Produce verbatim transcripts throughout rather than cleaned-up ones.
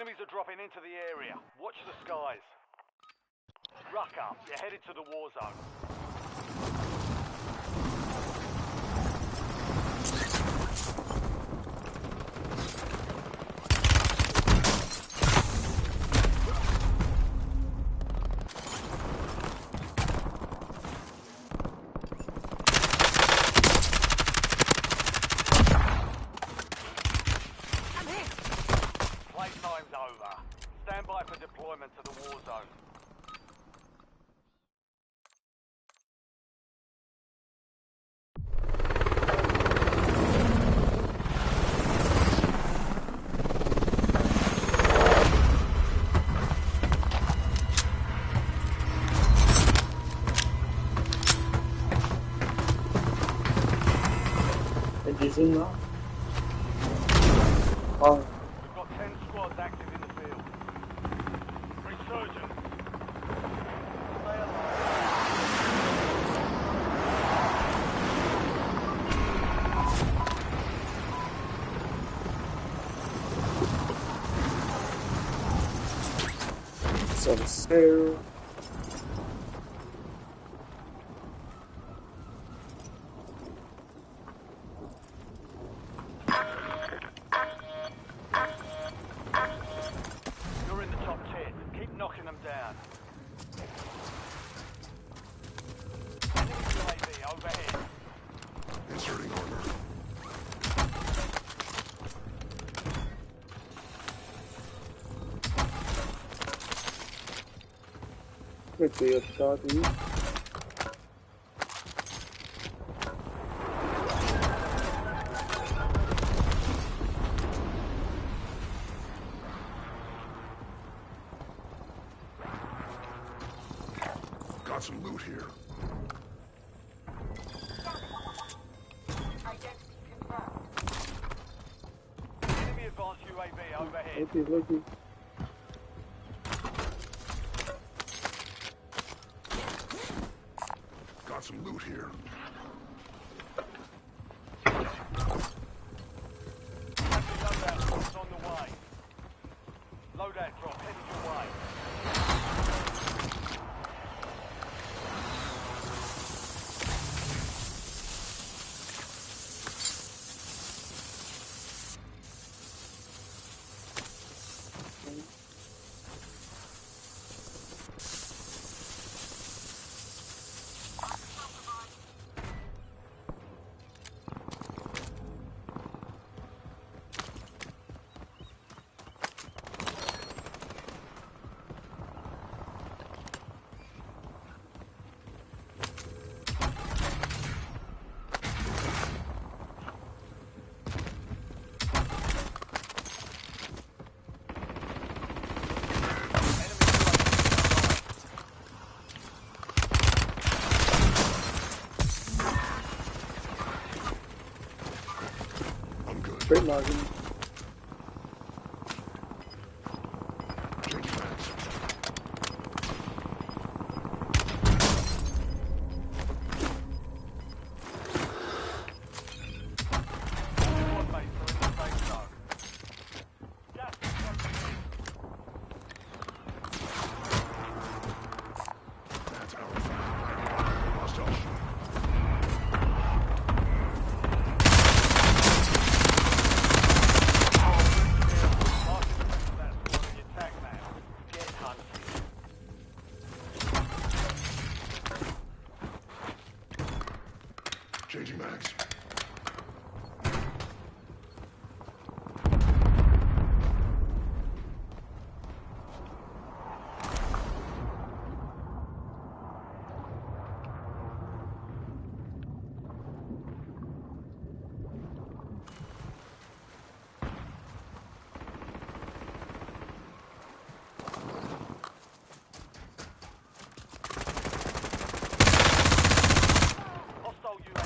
Enemies are dropping into the area. Watch the skies. Ruck up. You're headed to the war zone. Playtime's over. Stand by for deployment to the war zone. It is in now. Oh. We've got ten squads active in the field. Resurgence. Stay alive. So, so. You're in the top ten. Keep knocking them down. Enemy U A V overhead. Inserting armor. Let's see what's starting. Got some loot here. Identity confirmed. Enemy advanced U A V overhead. Lucky, lucky. Got some loot here. Friendly loadout drops on the way. Loadout drop headed your way. I'm good. Great margin. Change mags. Squad mates are in the safe zone. Gas is closing in. That's our flag. Hostile shooting. Marking the rest of that squad on your tac map. Get hunted. Changing mags.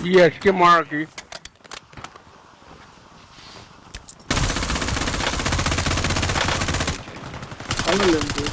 Yes, ke marki. Ano lang, bro.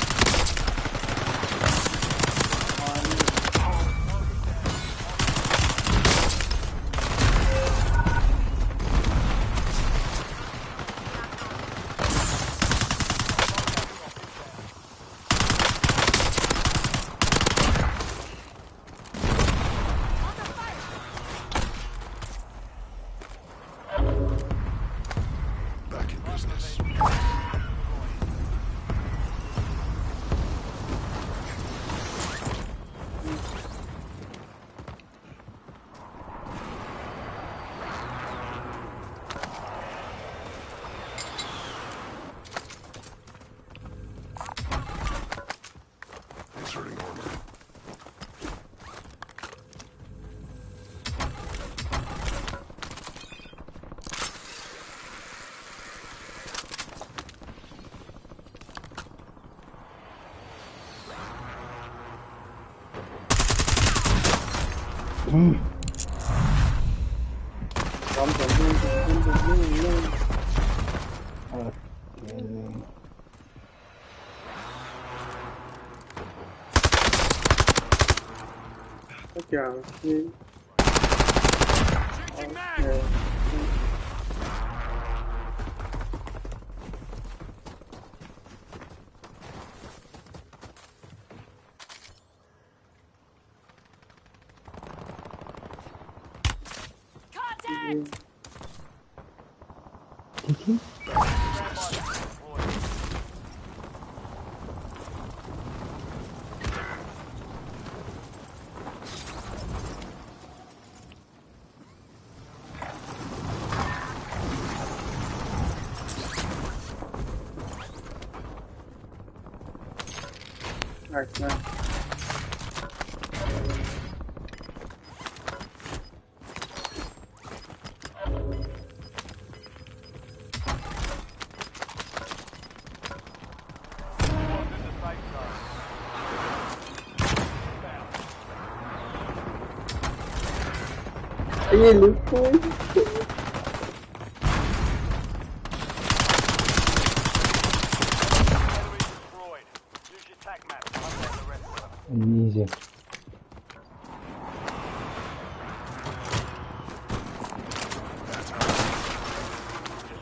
Come, come, come, come, come, come, come. Okay. Okay. Changing mag! Okay. Contact! Nice, nice. Are you loot boy? Easy. Your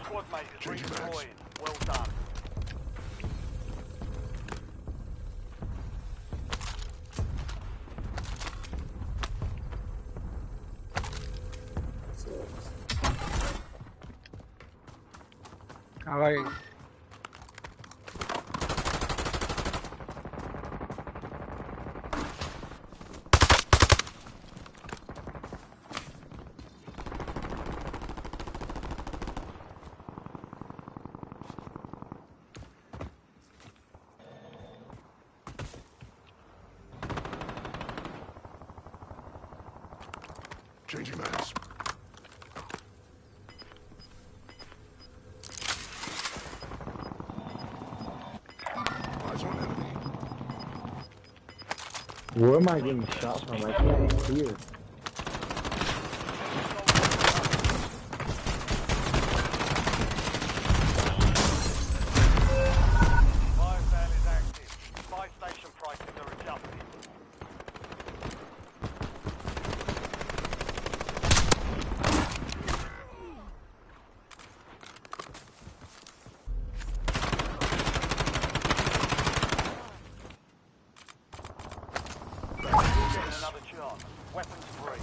squad mate is redeploying. Well done. All right. Changing mags. Eyes on enemy. Where am I getting shot from? I can't see it. Fire sale is active. Buy station prices are adjusted. Another chance. Weapons free.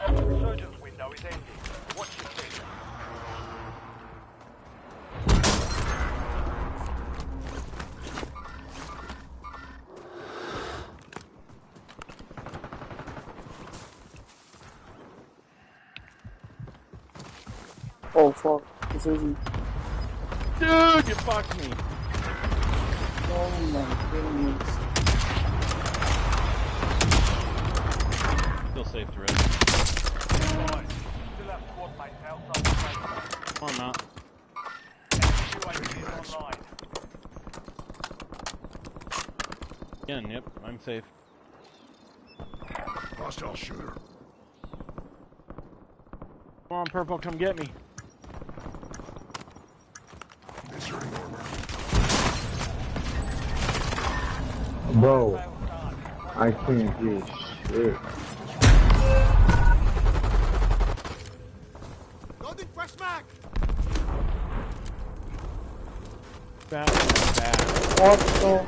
Resurgence window is ending. Watch your six. Oh, fuck. This isn't. Dude, you fucked me. Oh my goodness. Still safe to rest. Still have squad mates outside the safe zone. Come on, Matt. U A V is online. Again, yep, I'm safe. Hostile shooter. Come on, Purple, come get me. Inserting armor. Bro, I can't do shit. Loading fresh mag! Back, back. What the?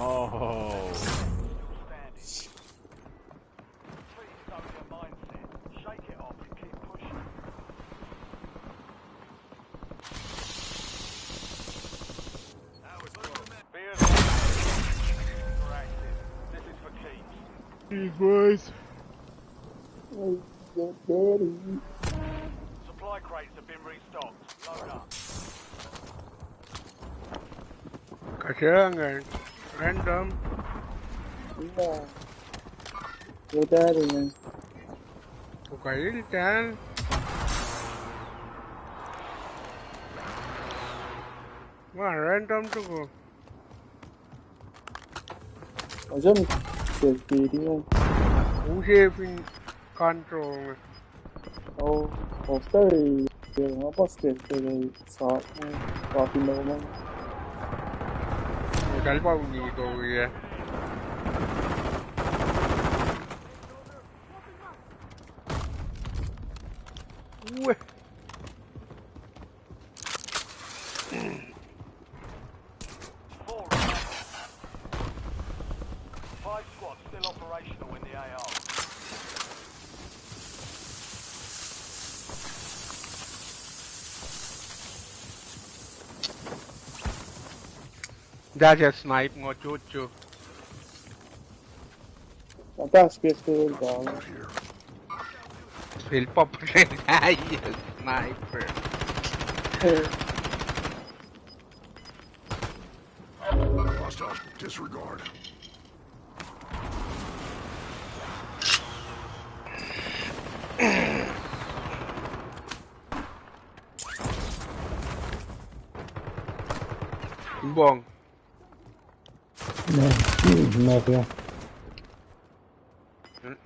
Oh. Hey, boys. Supply crates have been restocked. Load up. Kac se ingacn. Random. Ina. Wo tari ne. Ko kail tan. Ma random tuku. Asam safety ringan. Use fin control. Oh, of the, yeah, apa safety rin sa, eh, kapi na man. Tal pa uni to ya. Ue. Four remaining. Five squads still operational in the A R. That just snipe ngo chuchu. Atas pistol ba. Fil pop. Sniper. Hostile disregard. Bong. Ne, ne, ne.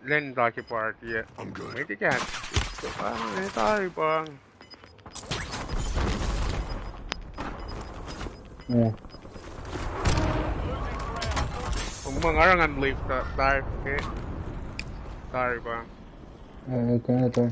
Len daki party ya. I'm good. Meti kan. Ah, ne tari bang. Yeah. Kung ma ngarang an leave ta, tari, okay. Tari bang. Eh, okay, okay.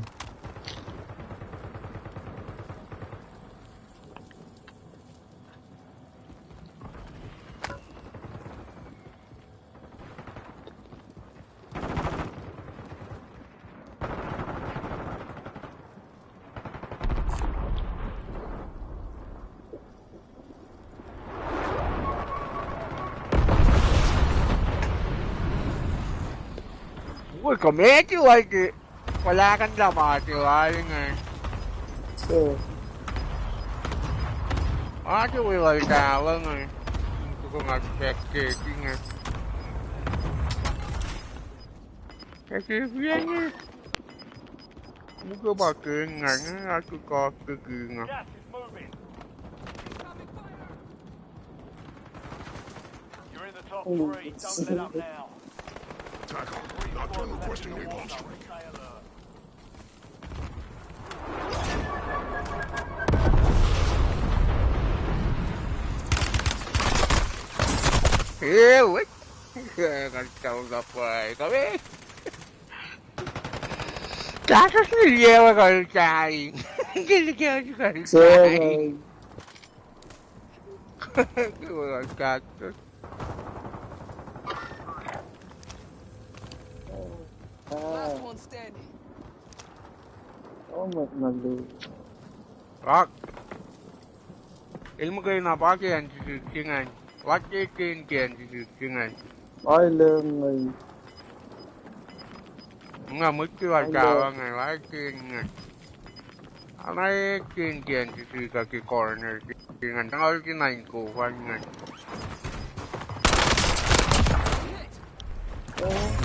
Oi, kometi lagi. Palakan la mati laing eh. So. Mati wi lal talang eh. Tuko nga spectating eh. Kasi fiang eh. Muka ba keng nga nga aku kak keng nga. Gas is moving. You're in the top three. Don't let up now. Tackle. Nocturne requesting napalm strike. Ewe. Kan tau na pai kami. Takas ni liye wa kan tai. Kili kau kan tai. Kau kan tai. Last one standing. Oh, ma-, malu. Rak. Ilmu ke na pa ke an sisi singan. Wat ke ken ke an sisi singan. Ai leng ngai. Nga mut ke wa ka wa ngai, wa ke ngai. Ana e ken ke an sisi ka ke corner. Ngan tangol ke nine ko fan ngan.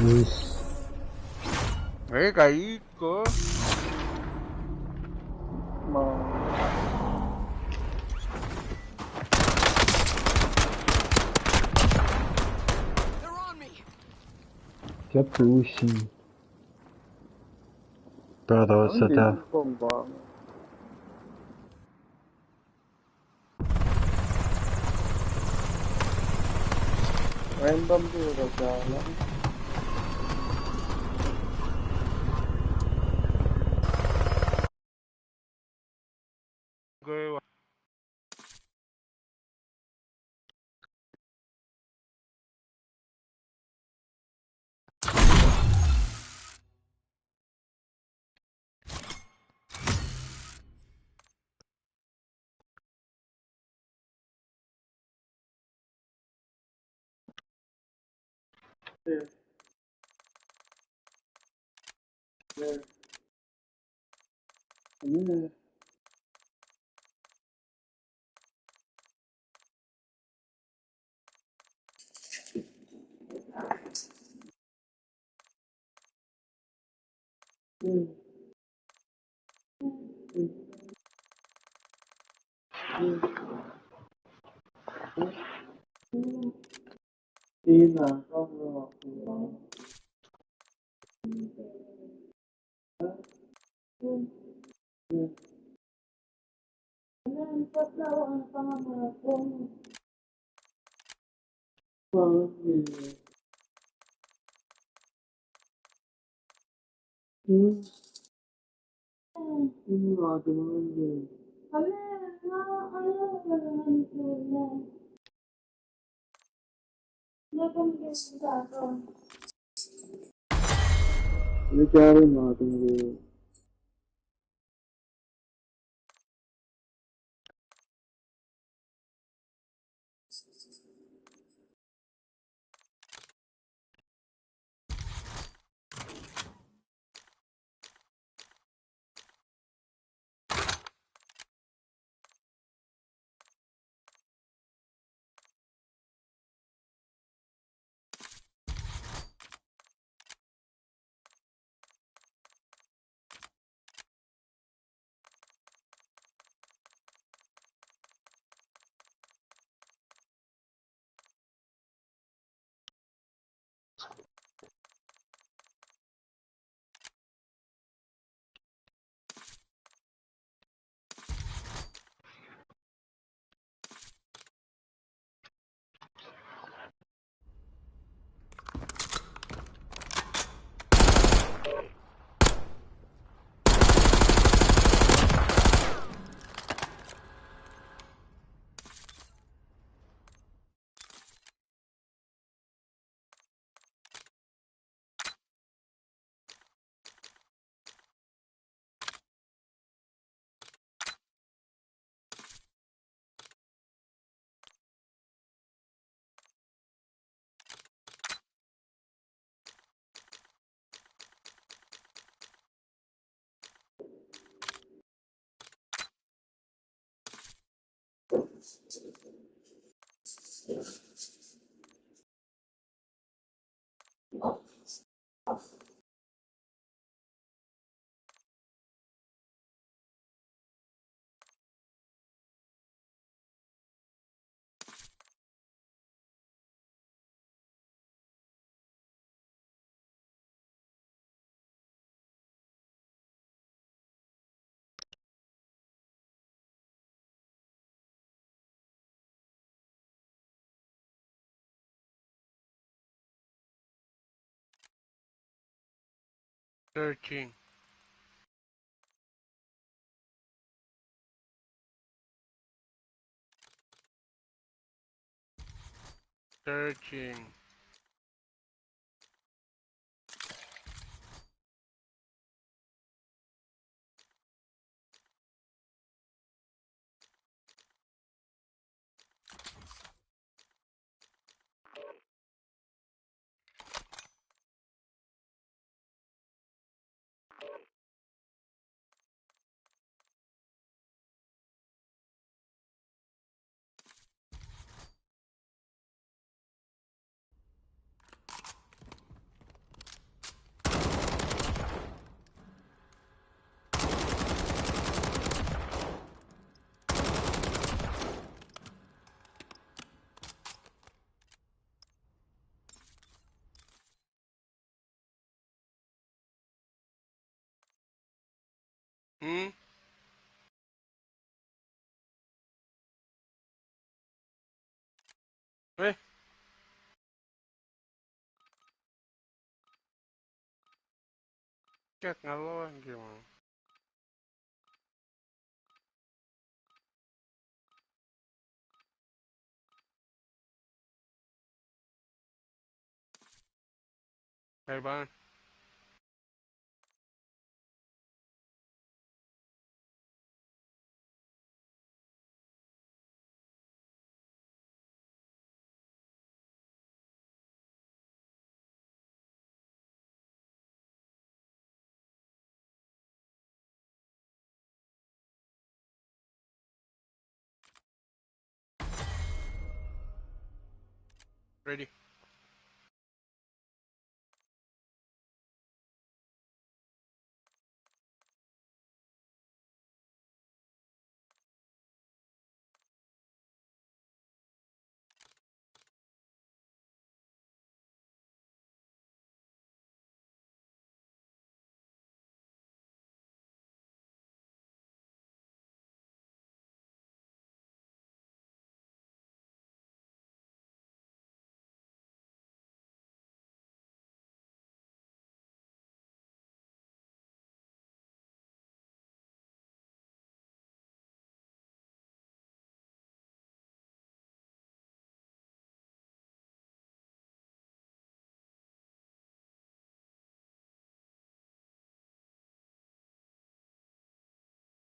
Nice. Eh, ka iko. Ma. They're on me. Kept pushing. Brother, what's the deal? Random duo ka lang. Searching. Searching. Hmm? Eh? Chat nga loh ke ma. Hey, Brian. Ready.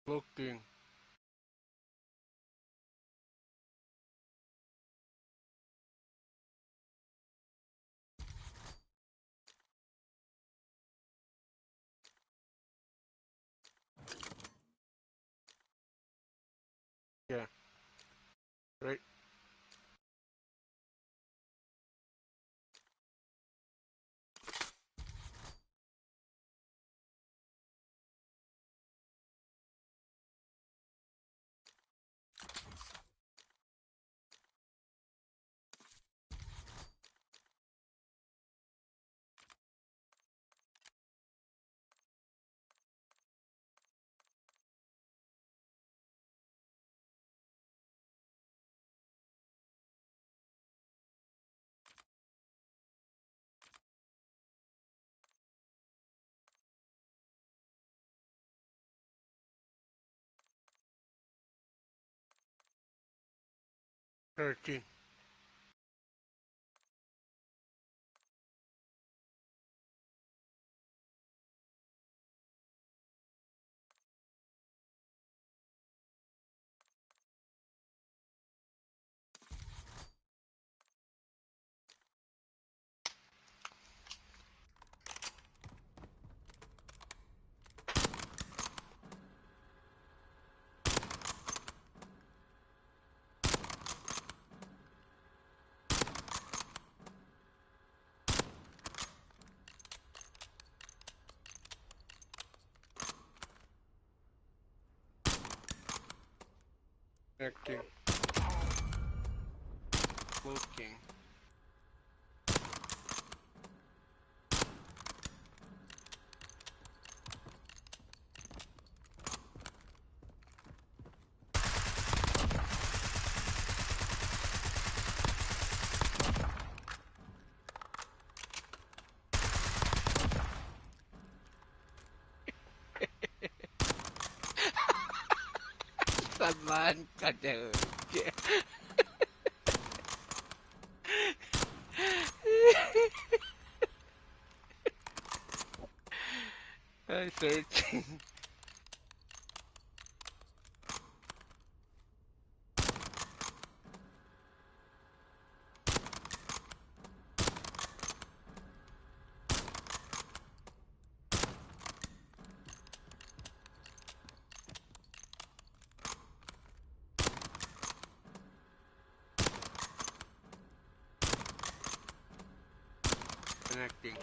Looking. Yeah. Right. Thirteen. Acting. Looking. Saman kadauke. Ai, thirteen. Connecting.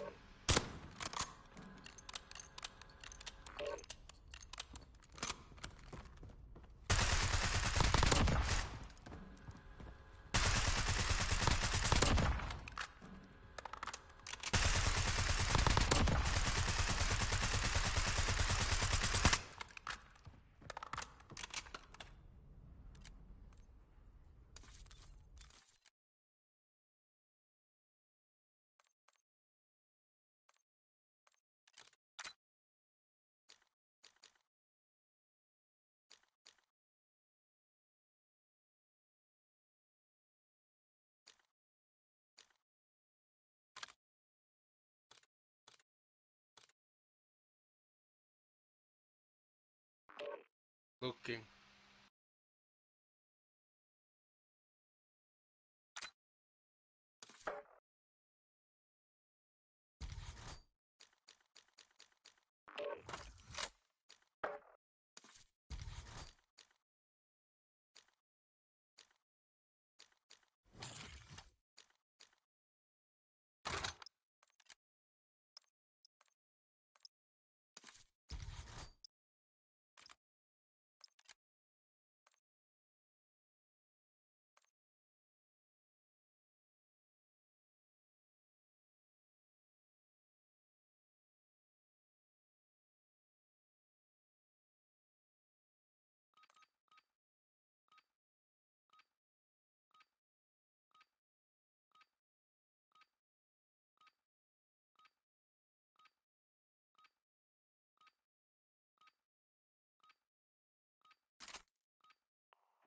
Looking.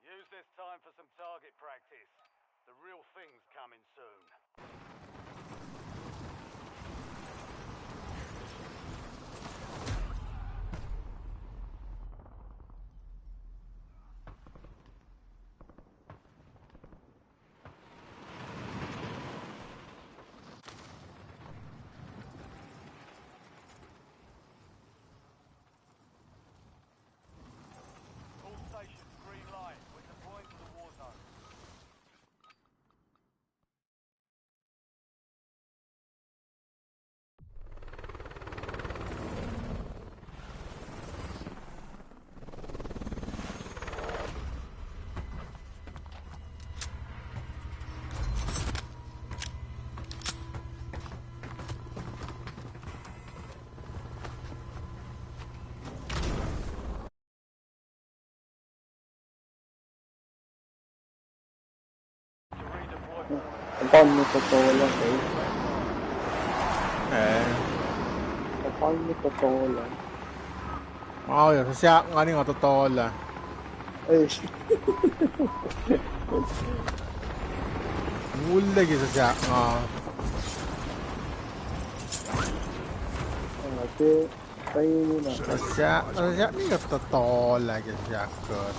Use this time for some target practice. The real thing's coming soon. Upon me totola, eh. Eh. Upon me totola. Ma oyac, suc sahk nga ni nga totola. Eh. Ullac ke suc sahk nga. Ah, ke Suc sahk, suc sahk ni kuht totola ke sahk kuht.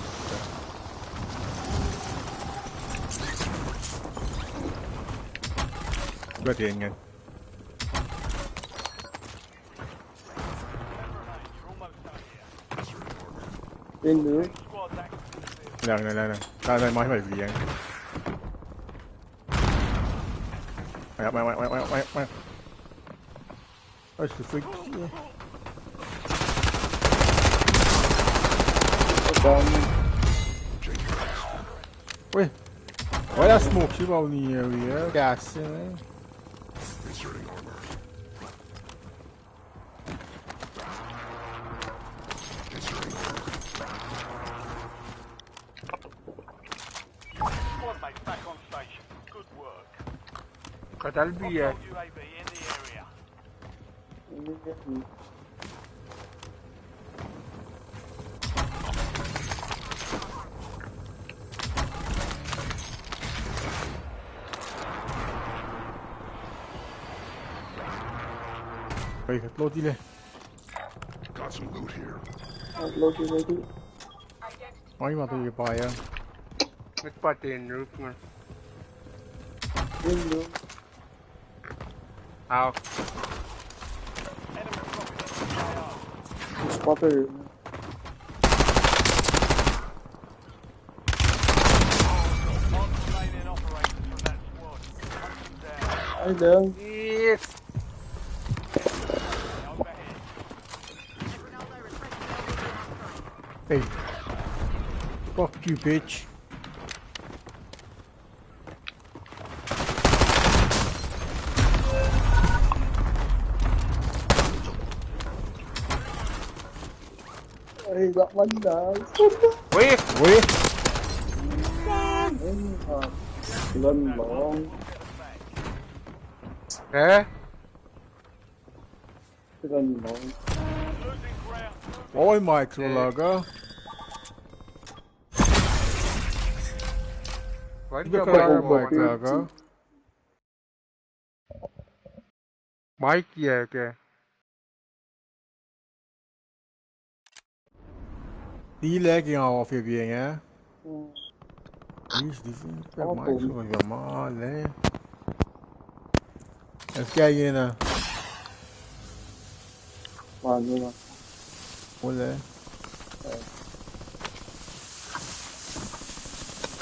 Kuht in ngan. Indu. Lang, lang, lang, lang. Lang, lang, ma, ma, lang. Wait, wait, wait, wait, wait, wait. Oasr sifil. Weh. Wah, smoke sifacna area. Gas, eh. Squad mate back on station. Good work. Kuht al be, eh. Hostile U A V in the area. Hey, load ile. Got some loot here. Load ile. Ai, ma tuli paia. Met pa tin roof nga. Tin roof. Au. Spotter. Ai, down. Yes. Hey. Fuck you, bitch. Hey, that one down. Wait. Wait. Run long. Eh? Run long. Oi, Mike, eh. Laga. Why did you fire Mike, Mike? Laga. Mike, yeah, okay. Ti lagi nga off e biya nga. Hmm. Is this in the Mike? So, ma le. Let's get in, uh. Wala.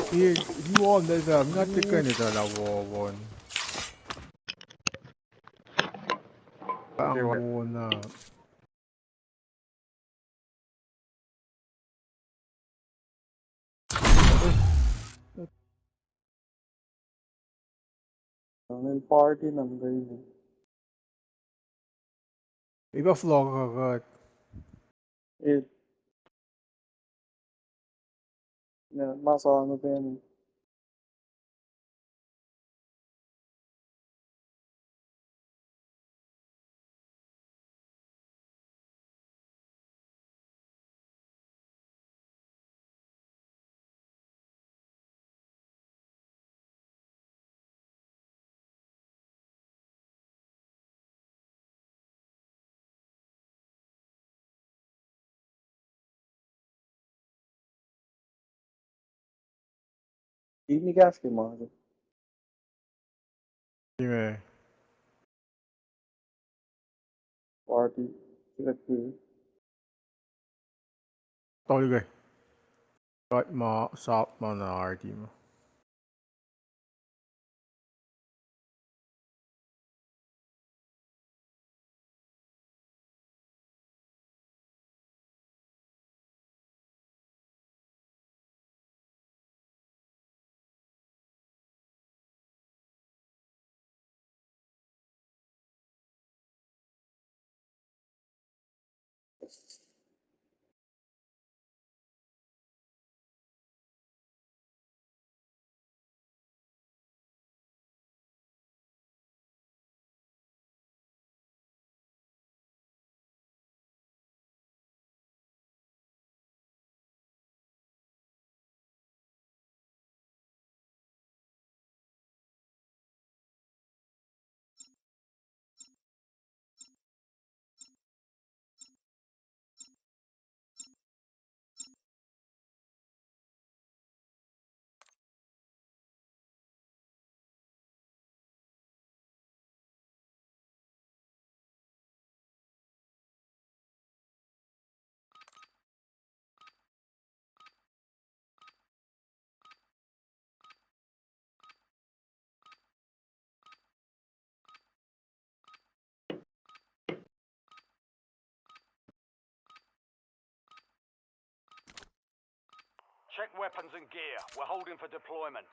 He, he won this, uh, not the kind of that war one. Pang won, uh. Ang party number yun. Iba vlog ka kat. Eh. Na, masa ano pa yan. Ini kas ke ma. Ime. Party. Sila ke. Tolga. Kat ma sap ma na arti ma. Weapons and gear. We're holding for deployment.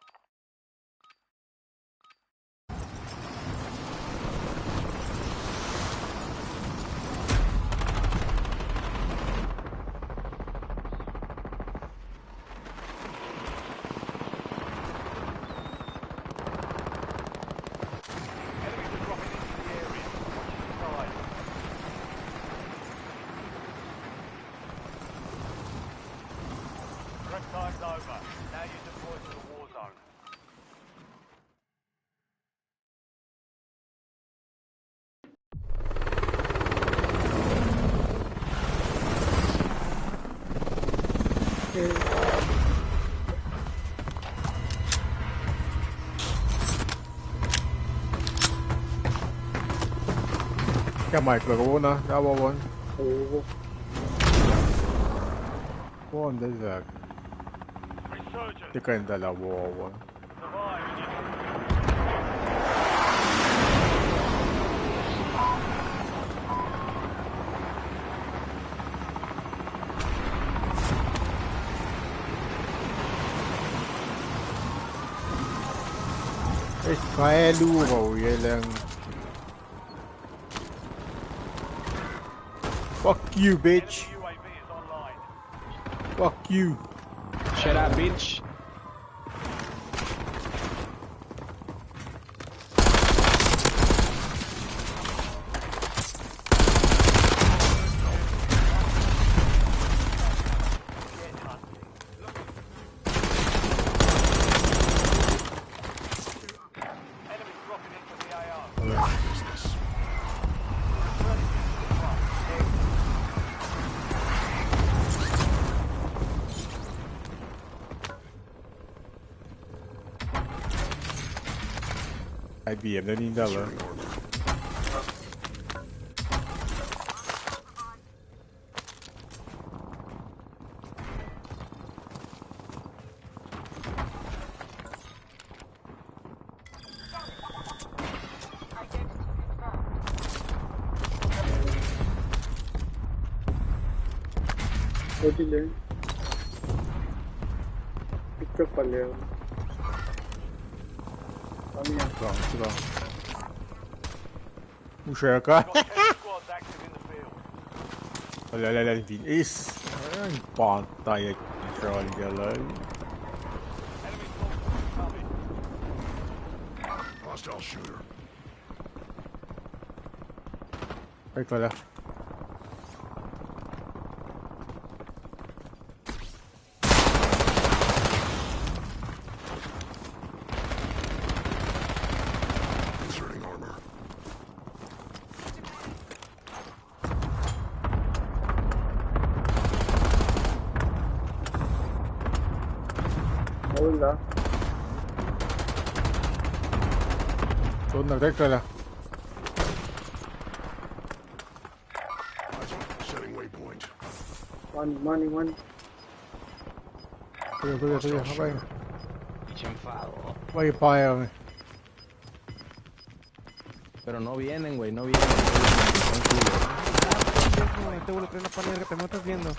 Enemies are dropping into the area. Watch the skies. Prep time's over. Now you deploy to the war zone. Ke mic luhk wona, that one. Oh. One, there's that. Resurgence. They kind of that one. Eis kaelu rau ye lang. Fuck you, bitch. Fuck you. Shut up, bitch. I B M, they need that, uh, Otile. Pick up pale. Kami ya. Wrong, wrong. Ushaka. Got ten squads active in the field. Ala, ala, ala, ala, is. Ay, panta ya, control ya, ala. Enemy soldier incoming. Hostile shooter. Ay, kala. Inserting armor. Hola. Tuh na, tek kala. Setting waypoint. Money, money, money. Tuh, tuh, tuh, tuh, hostage. Why you fire me? Pero no vienen, güey, no vienen, no vienen, tranquilo. Este vuelo trae una panera que te me estás viendo.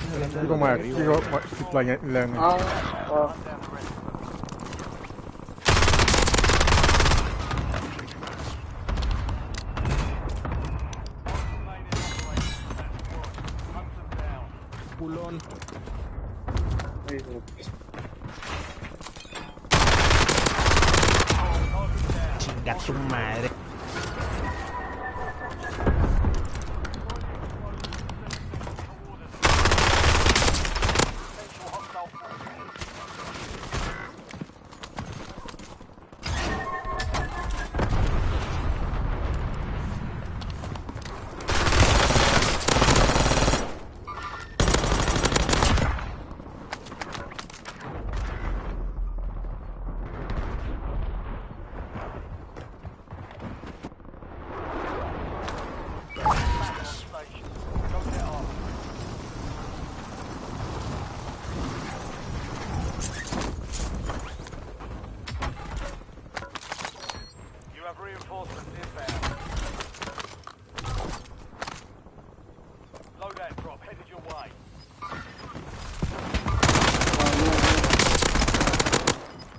Sigo ma, sigo ma, sit lang, lang. Ah, ah. Pull on. Chinga tu madre. You have reinforcements inbound. Loadout drop headed your way.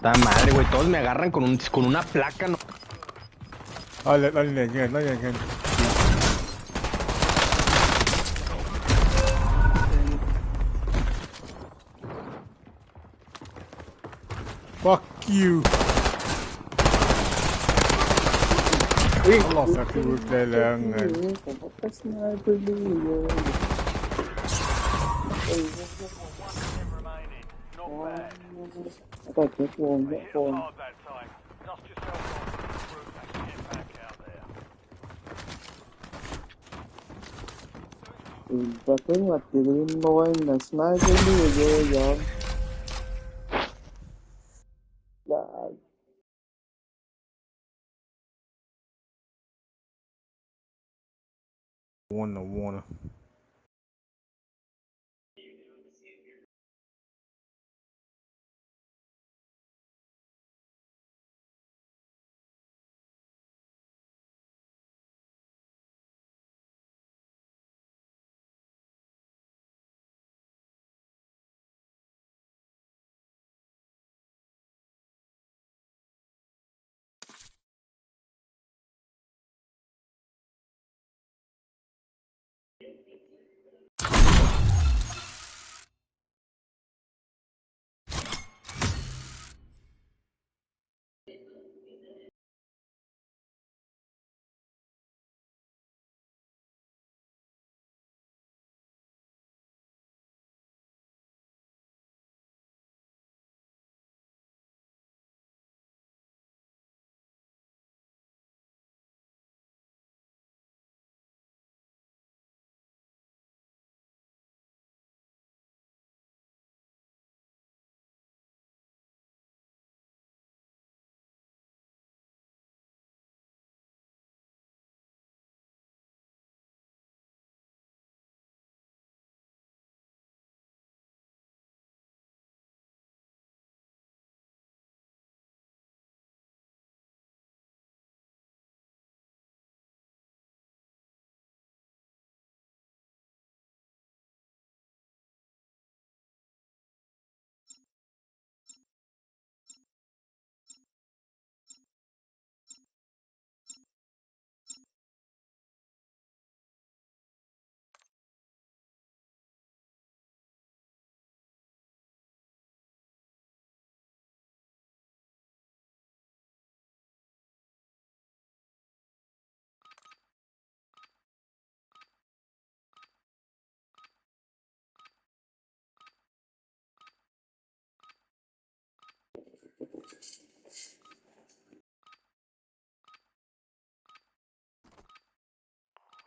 Tama are wait, tol me karang kunun, kunun na plak kan. Lal, lal ne ngen, lal ne ngen. Fuck you. Allah, fuck you, telengan. Fucking what the hell, man? Sniper, yeah, yeah. Wanna, wanna.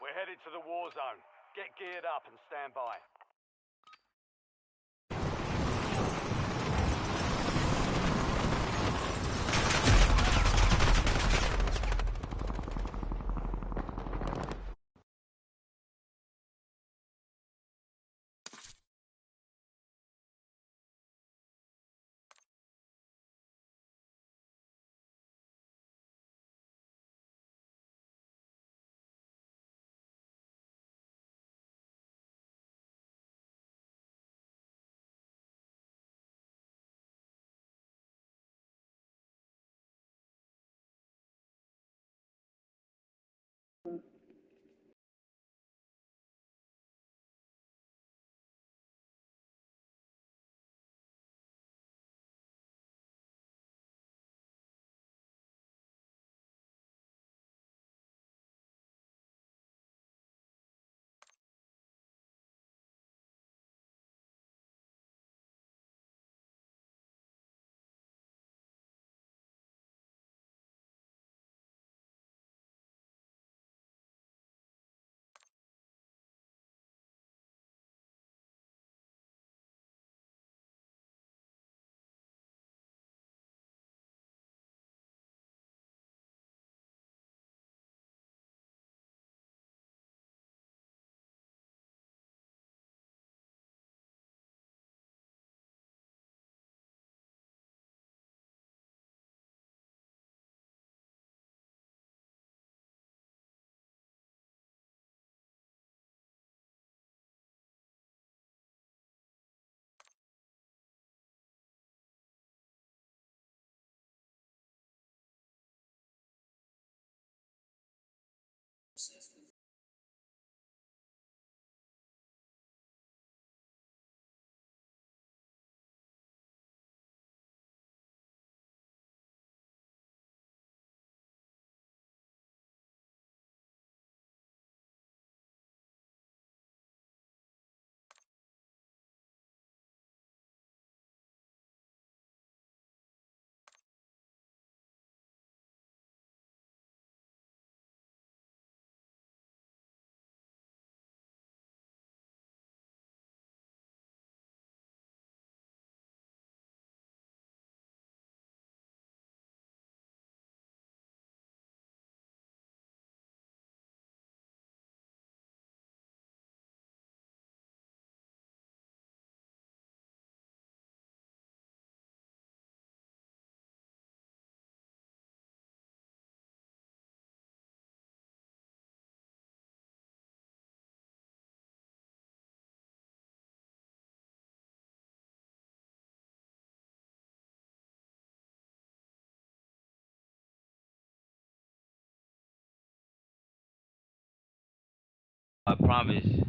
We're headed to the war zone. Get geared up and stand by. I promise.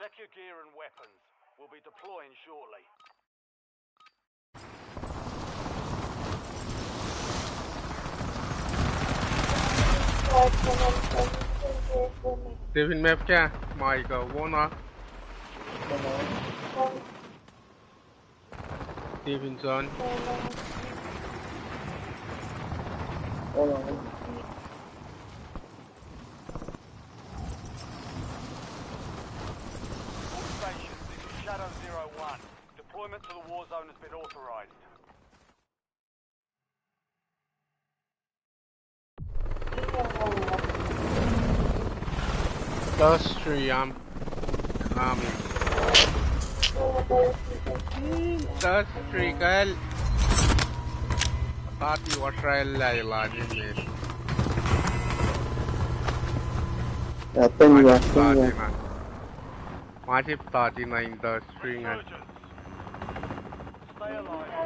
Check your gear and weapons. We'll be deploying shortly. Stephen Mepka, Micah Warner. Stevenson. All stations, this is Shadow Zero One. Deployment to the war zone has been authorized. Industry, I'm coming. Industry, kal. Tati wasrael lai la nimet. Atanya, atanya. Masip tati na industry nga.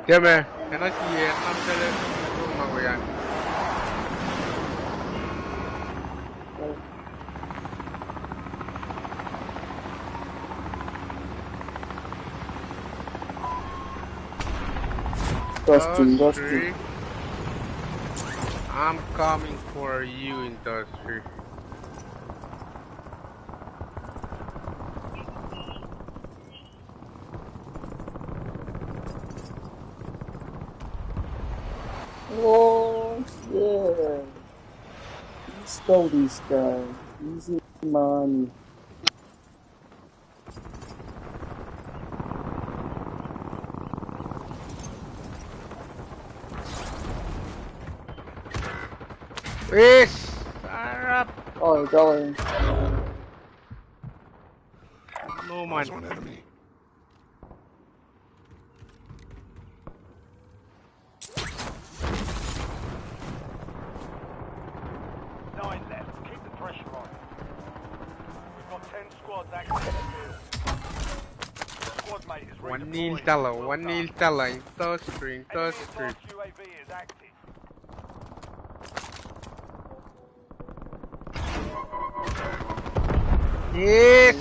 Tiac ma, ena sie, na mtele, na koyan. Dustin, Dustin. I'm coming for you, Industry. Oh, yeah. Let's go, this guy. Easy money. Yes! Sarap! Oh, going. No, man. Eyes on enemy. Nine left. Keep the pressure on. We've got ten squads active in the field. Squad mate is redeploying. One nil tala, one nil tala, industry, industry. Enemy advanced U A V is active. Yes.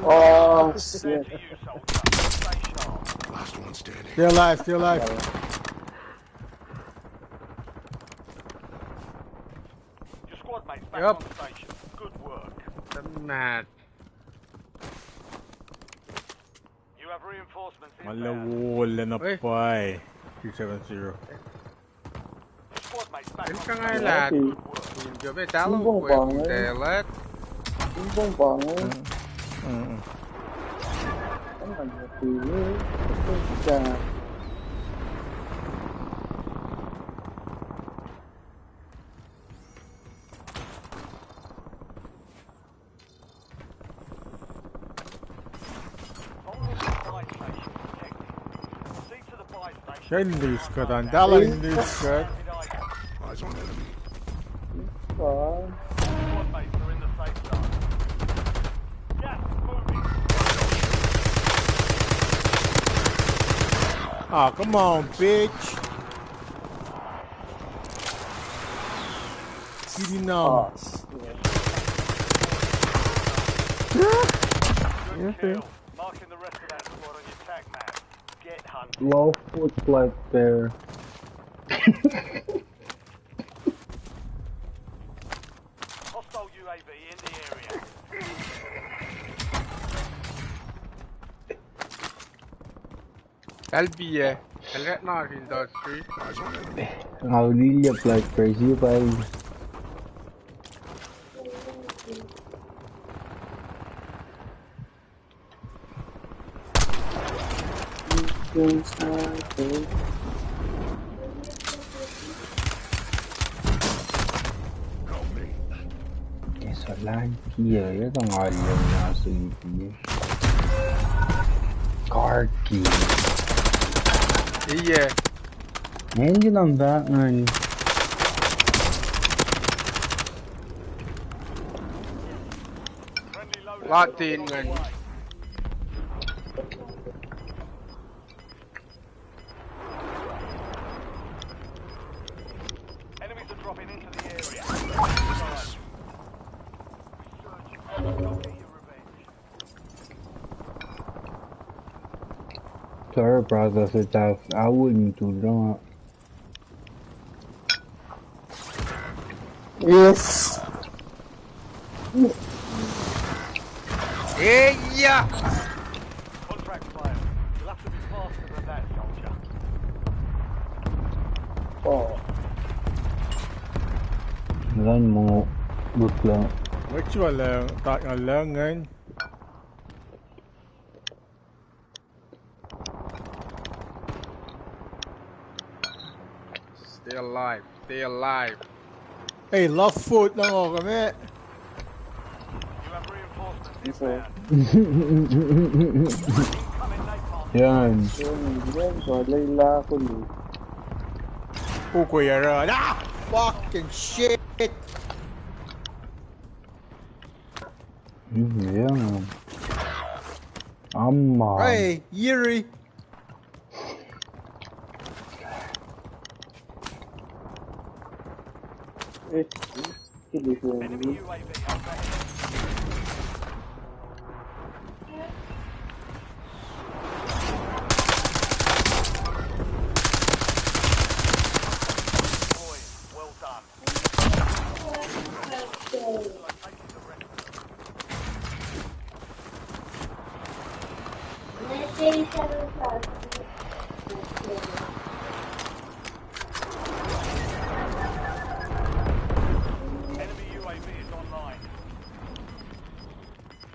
Oh, shit. Last one standing. Still alive, still alive. Your squad mate's back on station. Good work. Mad. You have reinforcements inbound. Malle wall na pwacye. Three seven zero. Your squad mate's back on station. Good work. Jobe talo. Bong bong, eh? Bong bong, eh? Mm, mm. Ang ano, pili. Siya in list cut an. Tala in list cut. Eyes on enemy. Ah, come on, bitch. Sitting down. Oh, shit. Yeah. Marking the rest of that squad on your tac map. Get hunting. Low foot flight there. Hostile U A V in the area. Elviye, el ret na industry. Nga ulilye plug crazy pal. Ke solan kiyac, ya tuh nga liye na silipi. Karki. Iye. Ngan ke number ngan. Latin ngan. Sorry, brother, so that I wouldn't do that. Yes. Hey, yeah. Contract fire. You'll have to be faster than that, soldier. Oh. Lan mo butla. Which one lang? Tak nga lang ngan. Stay alive. Stay alive. Hey, left foot na nga kami. You have reinforcements inbound. Incoming napalm. Yan. Yan, yan, yan, yan, yan. Uko yara. Ah! Fucking shit. Mm, yeah. Amma. Hey, Yuri. Enemy U A V overhead. Well done. Enemy U A V is online.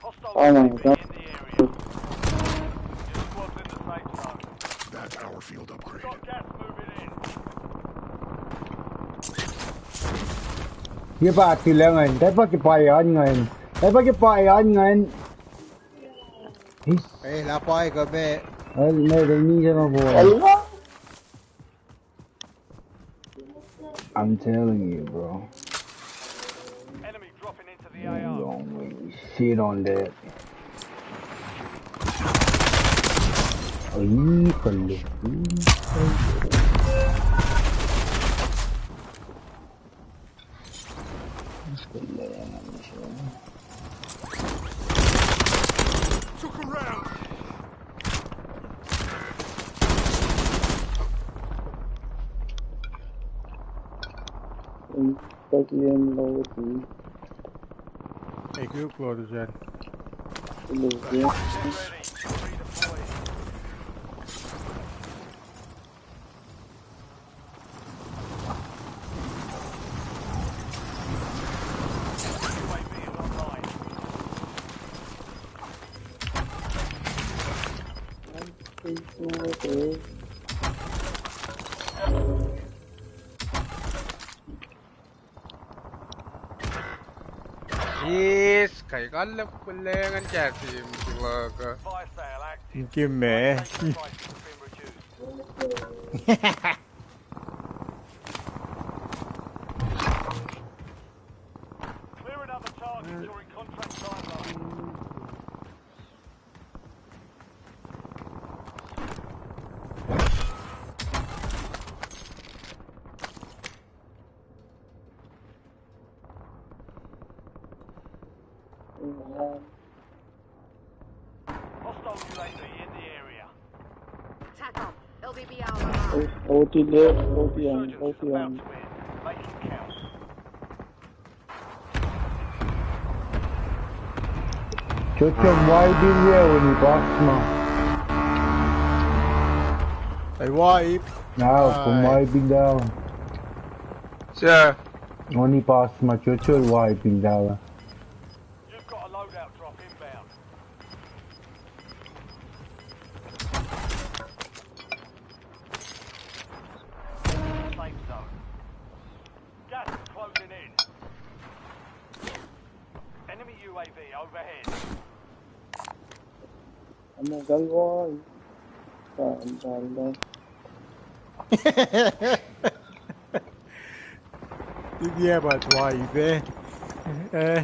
Hostile U A V in the area. Your squad's in the safe zone. That power field upgrade. Got gas moving in. Ye pa tilangan, tapa ke payan ngan. Tapa ke payan ngan. Is. Eh, la pa ika me. Well, no, they need him aboard. Hello? I'm telling you, bro. Enemy dropping into the A R. You don't really shit on that. Ay, kalu. Took a round. Fucking low, dude. Hey, good Lord, is that? Hello, yeah. Yes, kai kalle kulengan chasim silaka. Inki me. Clearing other targets during contract timeline. Hostile U A V in the area. Attack on. L B B R. O T left, O T on, O T on. Make it count. Chochon wipe in there when you box ma. Hey, wipe. Now, come wipe in down. Sir. Only box ma, chochon wipe in down. You've got a loadout drop inbound. Safe zone. Gas is closing in. Enemy U A V overhead. Ano, galwa. Saan, saan, saan. Tiac pa tuh wipe, eh. Eh.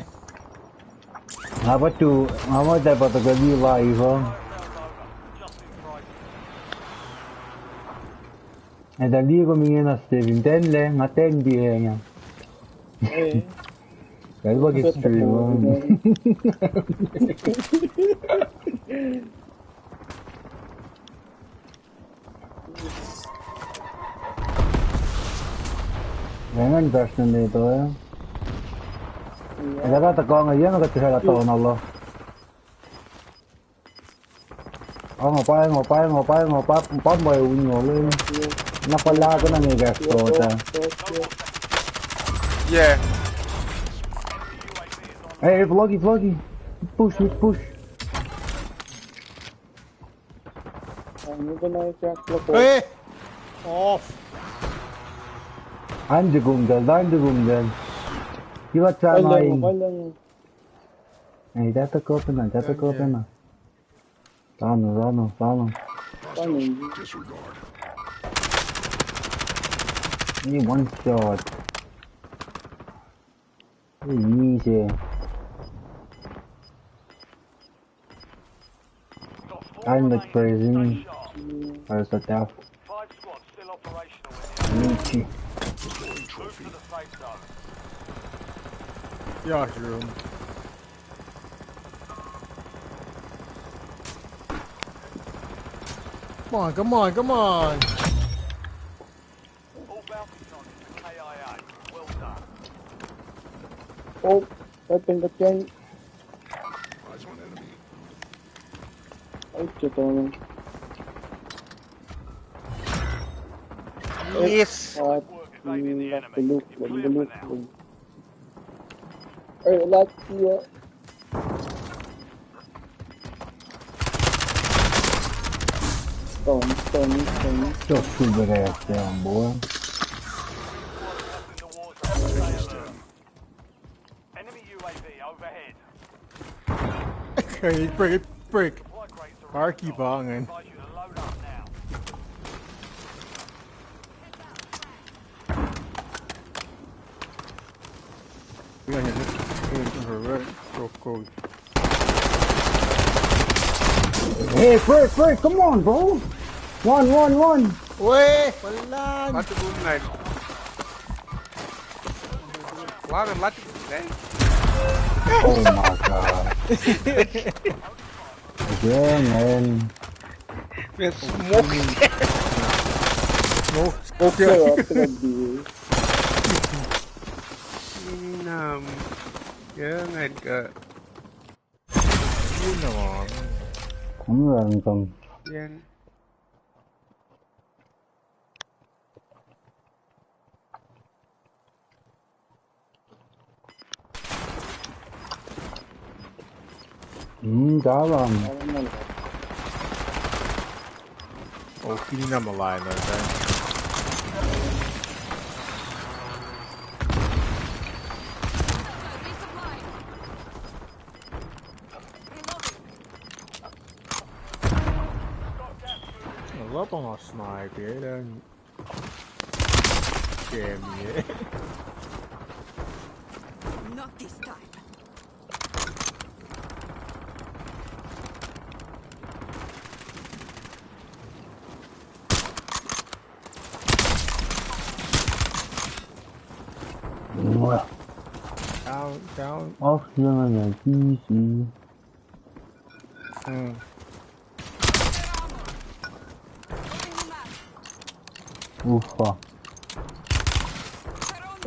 Nga pa tu, nga ma ta pa tuhkuh liye live uh. Ac tuh liye kom ingena Steven, ten le, nga ten tiac na. Eh. Kal pa ke stream uh. Engan fast na neto, eh. Ega ta kanga yena ka tihela tona lo. Ango pa, ango pa, ango pa, ango pa, pa ma ungo le. Na pala ka na nge gas to ta. Yeah. Hey, hey, Vloggy, Vloggy. Push, push. Ang ito na yung crack block. Eh! Off. Anjugum dyan, anjugum dyan. Kiwa Kailangan, tsanai. Kailangan. Hey, that's a coconut, that's a coconut. Tano, tano, tano. Kailangan. Ni one shot. Ni easy. I'm the crazy. Where's the death? Lucy. Josh room. Come on, come on, come on. Oh, open the tank. Ay, ito na. Yes. At, tuluk, tuluk. Ay, lahat siya. Stone, stone, stone. Just shoot that ass down, boy. Enemy U A V overhead. Break, break, break. Supply crates are Arki bangan. Advise you to load up now. Yan, yan, yan, yan, yan, yan, yan. Hey, Frank, Frank, come on, bro. One, one, one. Weh, palan. Lati kum nai. Wah, lati kum nai. Oh my god. Yeah, man. Met smoke. Smoke. Okay, okay, okay. Nam. Ya, ngan ka. Yun na lang. Ano lang itong Yan. Hmm, dalam. Oh, hindi na malay na tayo. Wala pa nga snipe eh. Damn it. Not this time. Mwah. Down, down. Off yun na P C. Hmm. Uffa.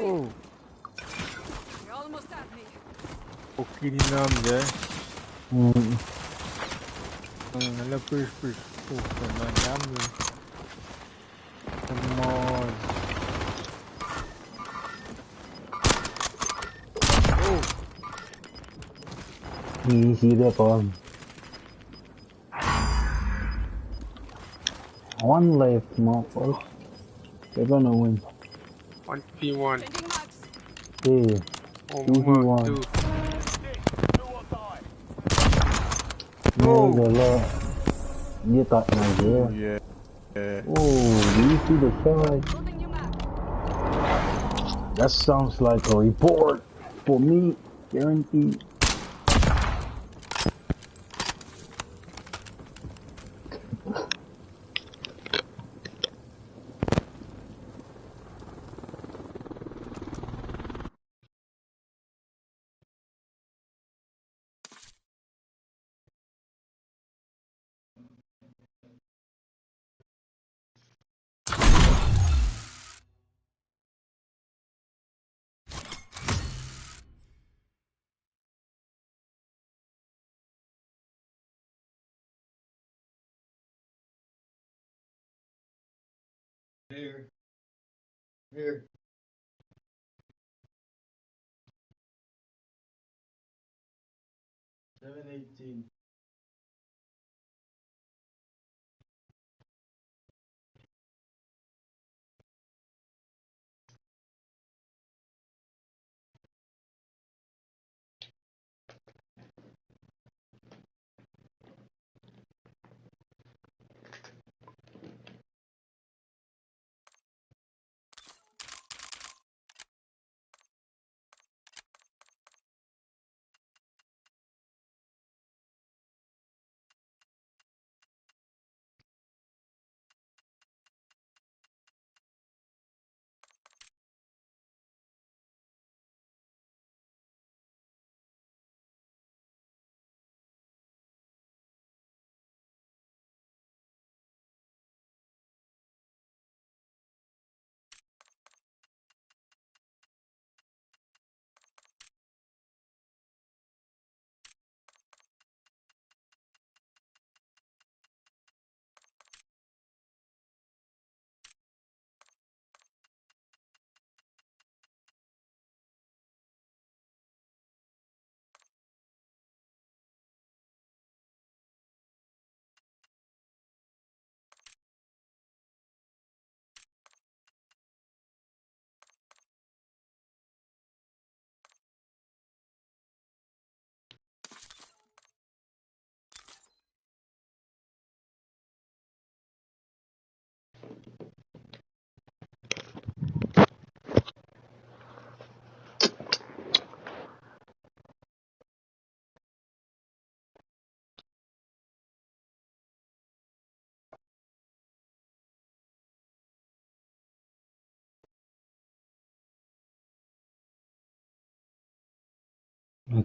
Oh, You're almost at me. okay, hindi na mga. Hmm. Hmm, ala, push, push. Oh, come on, damn you. Come on. Oh, Easy that one. One life, motherfucker. They're gonna win. One P one. Changing mags. Hey, Oh, two v one. Two. No, the law. You thought my girl. yeah. Yeah. Oh, do you see the shot? Loading new mag. That sounds like a report for me, guaranteed. Here. Seven eighteen.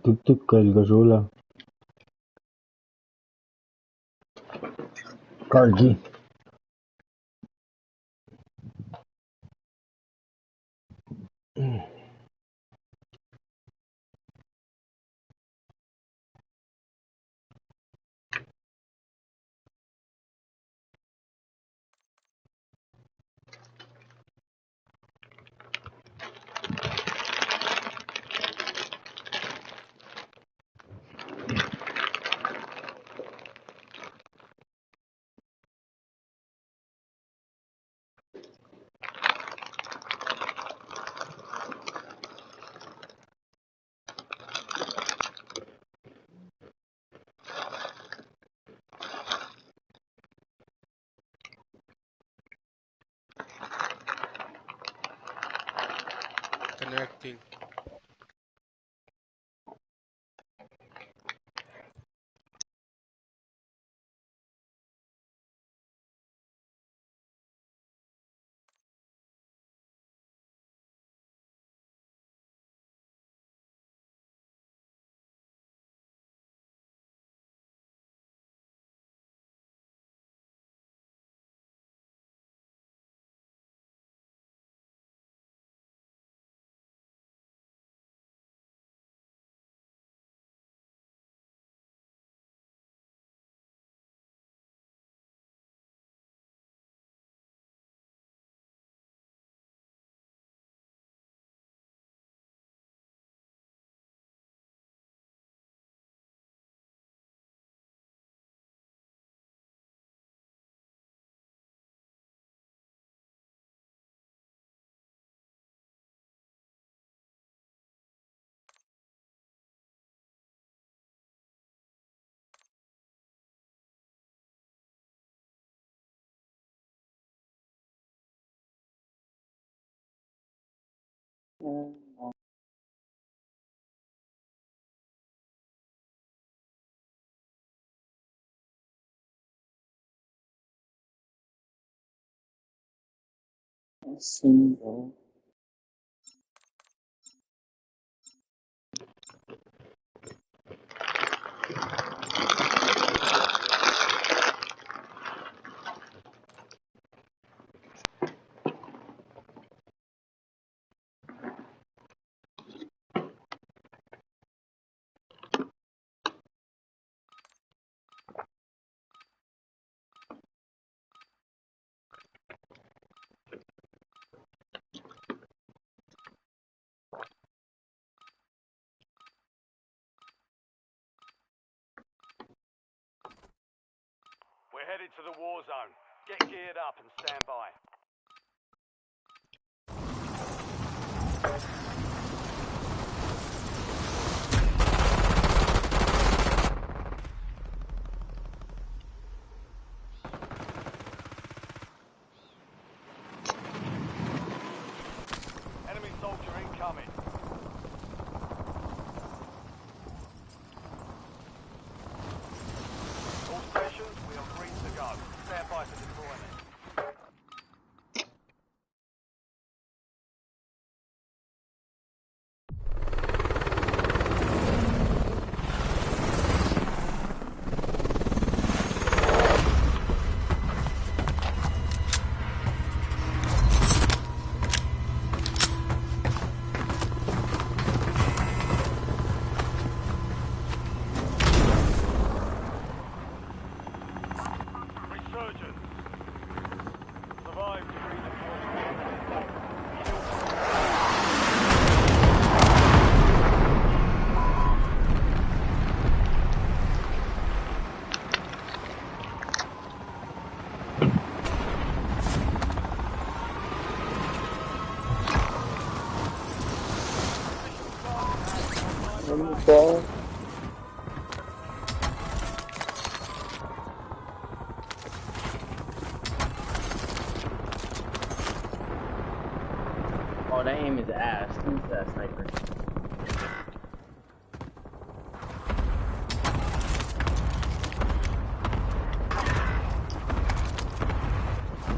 Tuktuk kal kasola. Karki. Connecting. Headed to the war zone. Get geared up and stand by. Enemy soldier incoming. All stations, we are green to go. Stand by for deployment. Resurgence. Survive to redeploy. Oh, that aim is ass. Who's that sniper?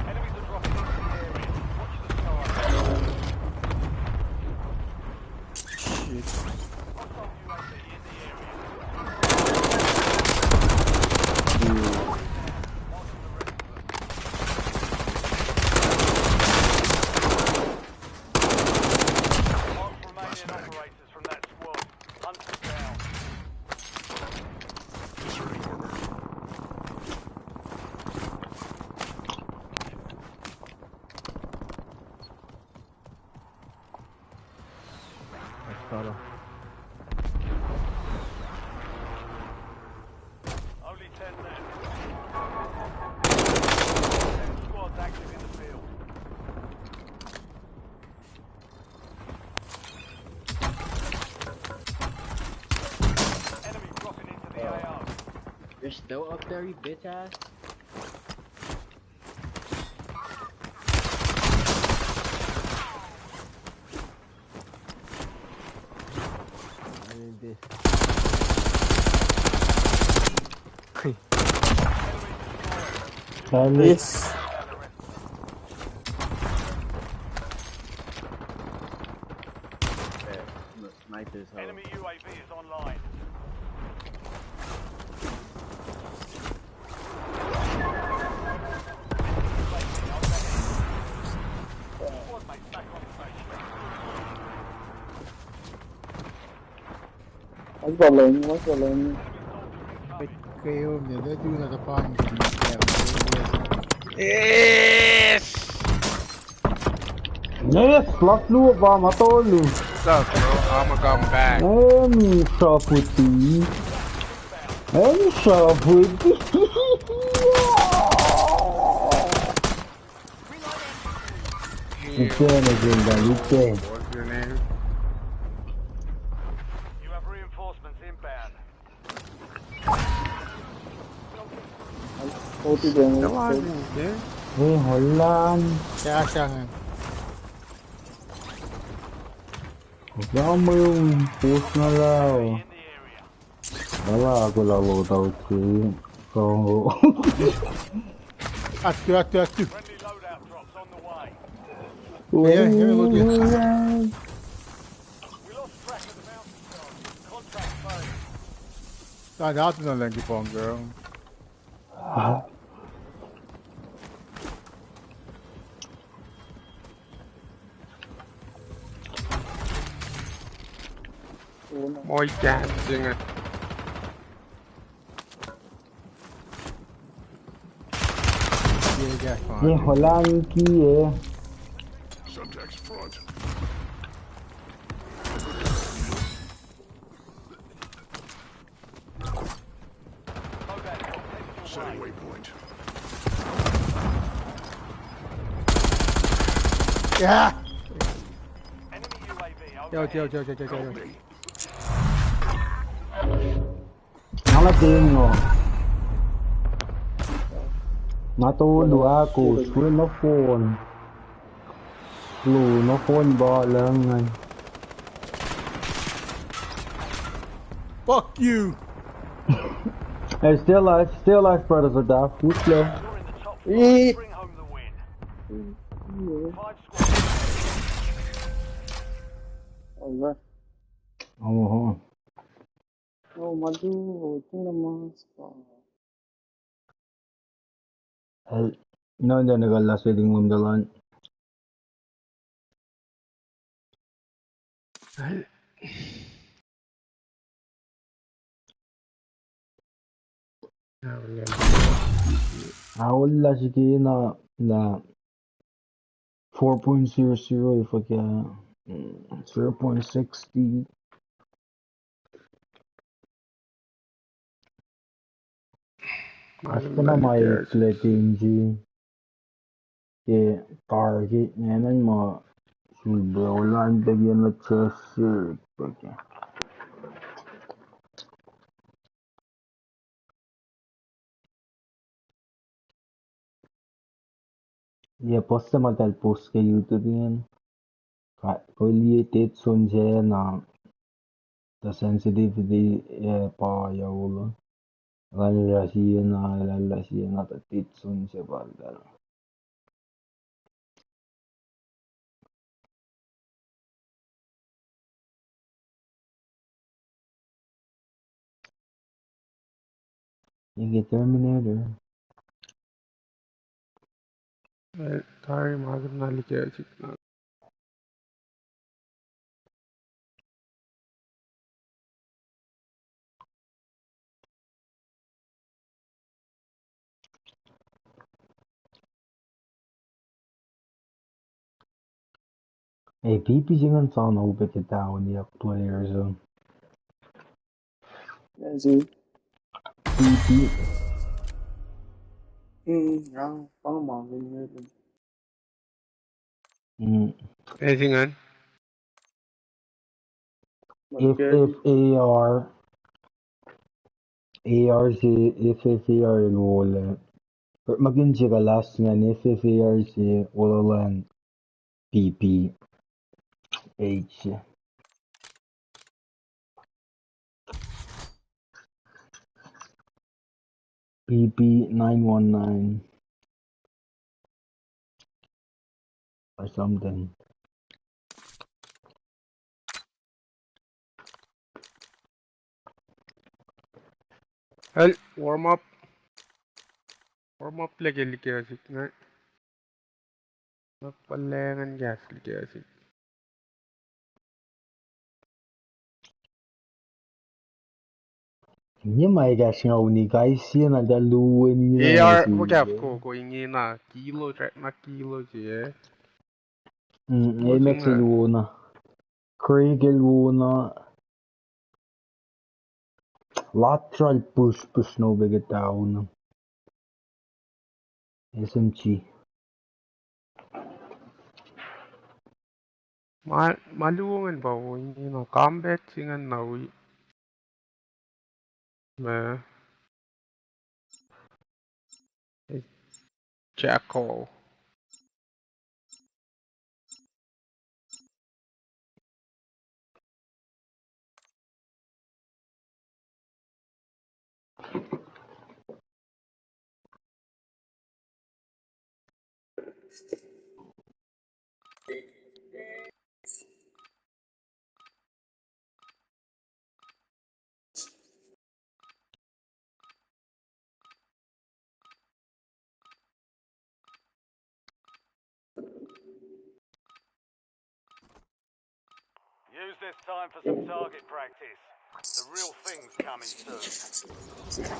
Enemies are dropping into the area. Watch the sky. Shit. Only ten left. Ten squads active in the field. Enemy dropping into the A O. You're still up there, you bitch ass? Nice. Sniper. Enemy U A V is online. What's the lane? What's the lane? Keo ne, ne tu na tapan. Yes! Yes, plus lu pa ma tolu. What's up, bro? I'ma come back. Em saputi. Em saputi. Return again, then return. What's your name? You have reinforcements inbound. Forty damage. Hey, hold on. Kya, kya hai? Kya mwe post na lao. Wala, aku la loadout ke. Kong. Atu, atu, atu. Friendly loadout drops on the way. Where, where, where, where? We lost track of the bounty target. Contract failed. Tahan atu na lengki pang, girl. Oi, kya, singe. Ye, kya, fine. Ye, hola, Inky, ye. Setting waypoint. Yeah. Enemy U A V overhead. Yo, yo, yo, yo, yo, yo, yo. Nala tengo. Na tolu ako, swe nohfohn. Lu nohfohn pa langan. Fuck you. Hey, stay alive, stay alive, brother, for that. Who's there? You're in the top four. Bring home the win. Five squads. Over. Oho. Oh, madu, oh, tina mas. Hel, no, no, no, last wedding room dalan. Aolla siki na, na four point zero zero, if I can, mm, zero point six D. Asta na ma eklac tinji. Ke target nenen ma sulbe olan peki na chest sir peki. Ye post ma tal post ke YouTube ingacn. Ka, kol ye tet sun se na. The sensitivity, eh, pa ya ulo. Lal rasie na, lal rasie na, the tet sun se pa tal. Inge Terminator. Eh, tari ma ke na like sik na. Eh, P P se ingacn sa na upac ke town yak players uh. P P. Hmm, yeah, pa ma, hmm. Anything on? F F A R. A R C, F F A R el wole. Makin se ka last ingacn F F A R C, wolalan P P H. P P nine one nine. Or something. Hel, warm up. Warm up liki liki asik na. Nokpalengan gas liki asik. Inge ma ekahsr nga uni guys, sie na ta luo ni na A R, si, muhkaf eh. Ko, ko inge na kilo, track na kilo si, eh. Mm, eh, Max el wona. Craig el wona. Lateral push, push no beke down. S M G. Ma, ma luo ngan pa wo inge na combat se ngan na wi. Ma. Eh, Jacko. Use this time for some target practice. The real thing's coming soon.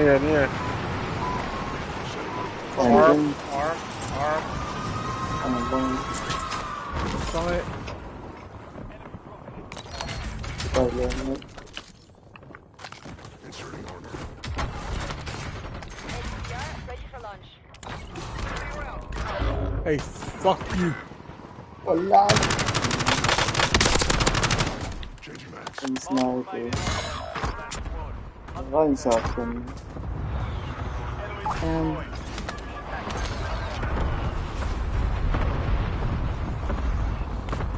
Yeah, yeah. Arm, arm, arm. Arm, arm. Saw it. Inserting armor. Ready for launch. Hey, fuck you. Wala. Changing mags. Ang sniper. Ang saktan. Um.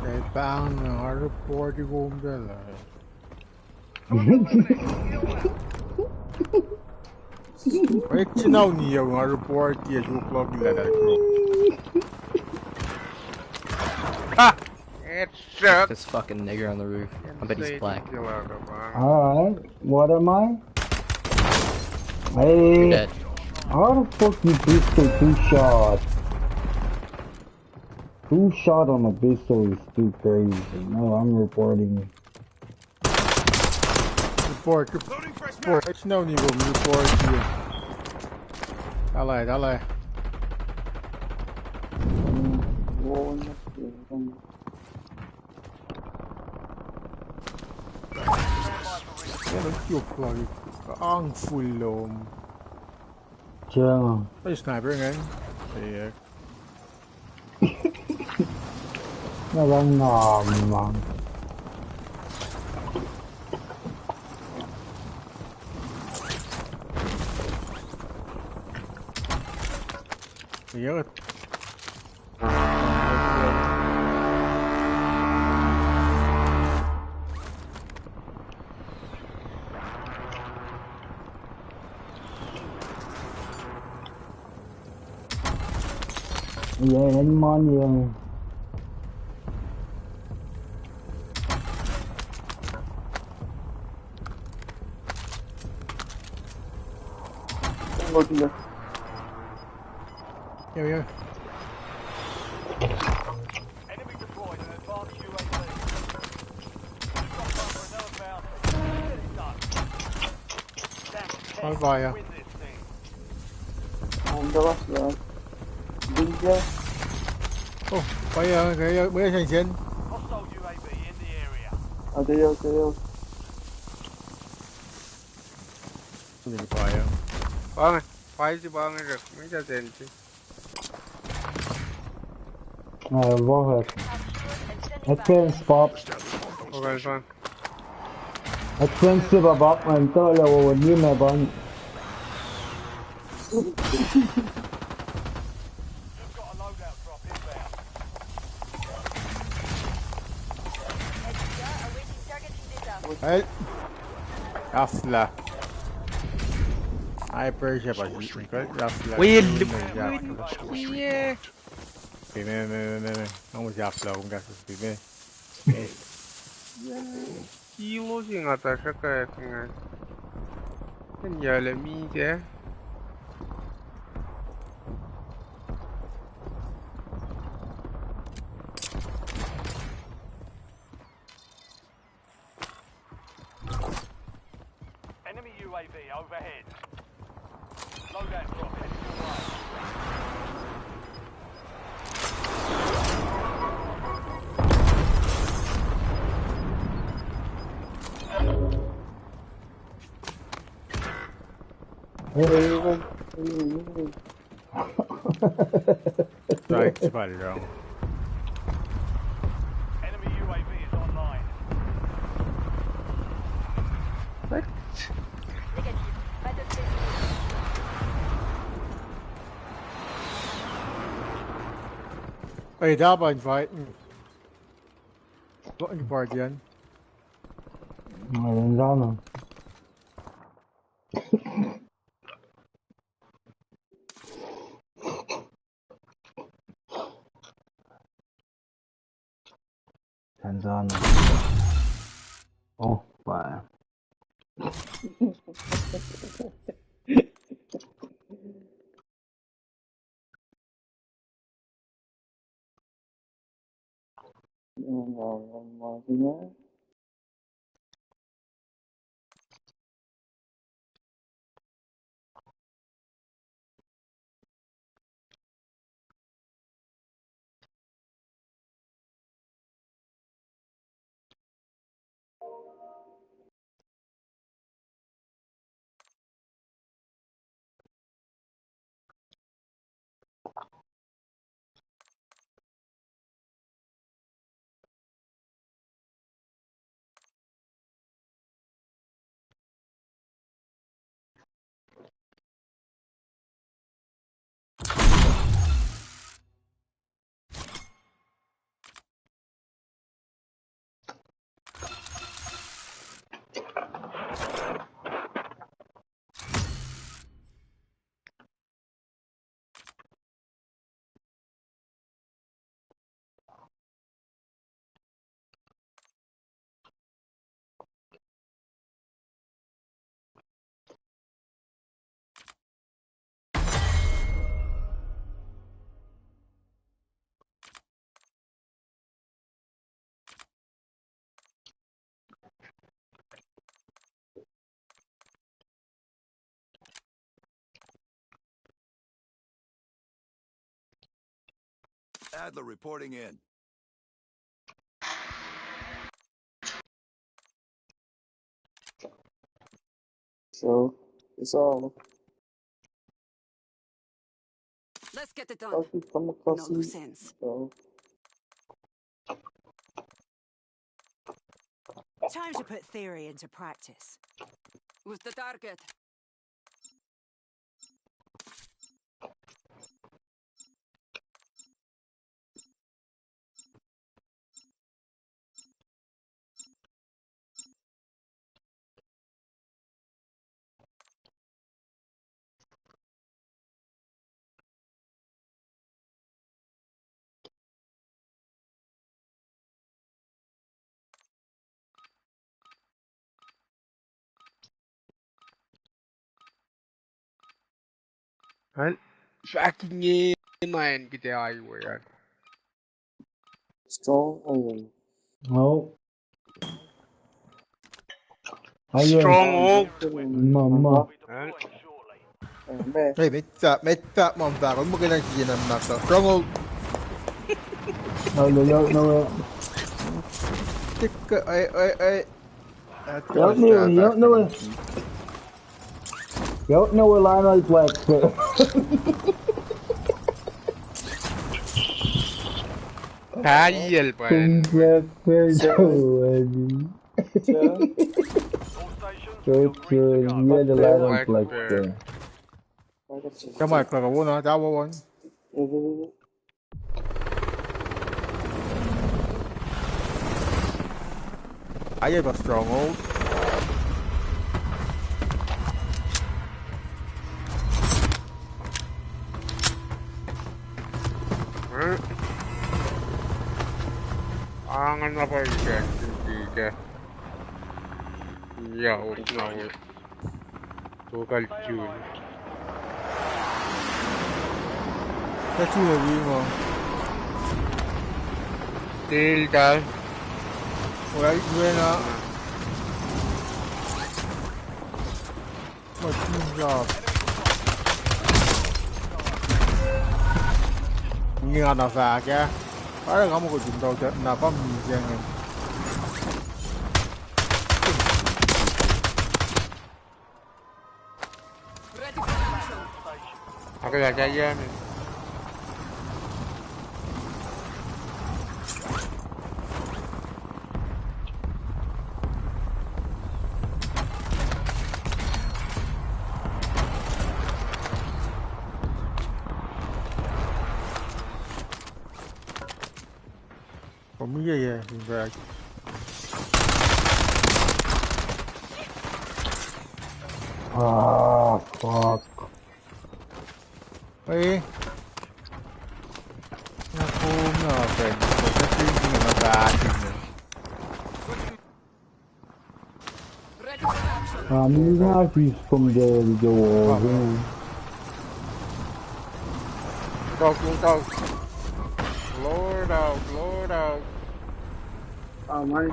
They found the hard report you go to the Wait, you know, you are report you look like that, bro. Ah! It sucks. This fucking nigger on the roof. I bet he's black. Alright, what am I? Hey, you're dead. How the fuck you pistol two shot? Two shot on a pistol is too crazy. No, I'm reporting. Report, report. It's no need to report here. Давай, давай. Ang full loom. Tiang. Ay, sniper nga. Tiang. Nalang naman. Tiang. Yeah, any money, uh, Go to the Here we go. Enemy deployed an advanced U A V. You've got time for another bounty. Get it done. Bye bye. Win this thing. Ang gawas na. Din siya. Oh, paya, paya, paya, siya, siya. Hostile U A V in the area. Atayo, atayo. Hindi ko kaya. Bang, file si bang, Jack. May siya, siya. Uh, Warhead. Advance, Bob. Okay, fine. Expensive, Bob, and tell you what you may buy. Hey. Afla. Ai, Persia pa. Afla. Will. Yeah. Pime, me, me, me, me. Ang usi afla, kung gas pime. Kilo si nga ta saka nga. Kan yale mi ke. Enemy U A V overhead. Loadout drop heading your way. Right, it's about it, bro. Enemy U A V is online. What? Negative. Battle station. Hey, da ba invite. What in party yan? Ayun lang. Tanzania. Oh, bye. Adler reporting in. So, it's all. Let's get it done. Fucking come across. No loose ends. So. Time to put theory into practice. Who's the target? An, fucking nine kita ai wea. Stronghold. Oh. Stronghold. Ma, ma. An. Hey, met that, met that man back. I'm gonna see you in a matter. Stronghold. Oh, no, no, no. Tik, ai, ai, ai. Yep, no, yep, no. Yep, no, Lionel Black. Payel, Black. Black, Black. Good, good. Yeah, the Lionel Black there. Come on, Clara, one, that one. I have a stronghold. Angan na pa ika, ika. Ya, ot na ot. Total kill. Ka tune wi ma. Tel tal. Right, wena. Machine gun. Ngi ana fahk ah. Are kamu ko jin tau na pa mi jengin. Ready for action. Aku lah jaya ni. Kom iye ye, in fact. Ah, fuck. Hey. Na kom na friend. Kom na friend na bad. Ready for action. Ah, mi na fish from the, the wall. Talk, talk. Load out, load out. Ah, man.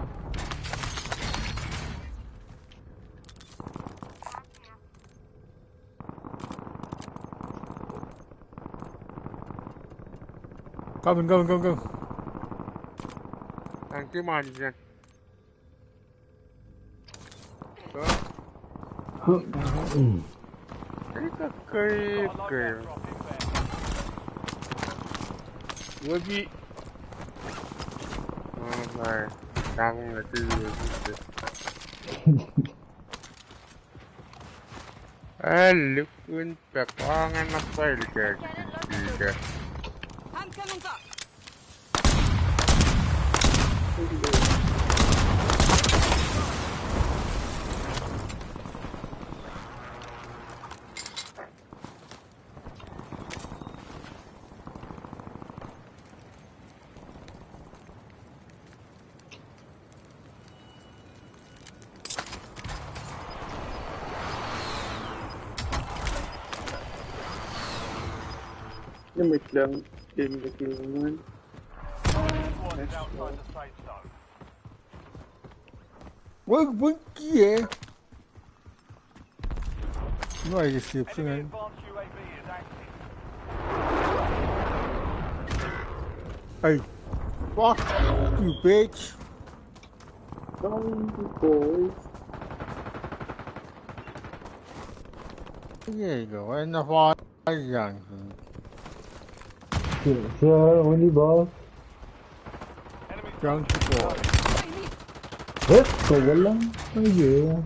Coming, coming, coming, coming. Thank you, man. Ito, ito. Wobi. Oh, my. Tanggung na ti wobi. Alukun pac, pa nga na pwacye lika, lika. Nyumic lang in the team one. Wag, wag, yeah. No, I just sleep soon. Hey, fuck you, bitch. Don't be boys. There you go. And the fire young. Sure, only boss. Young people. Let's go, well, yeah.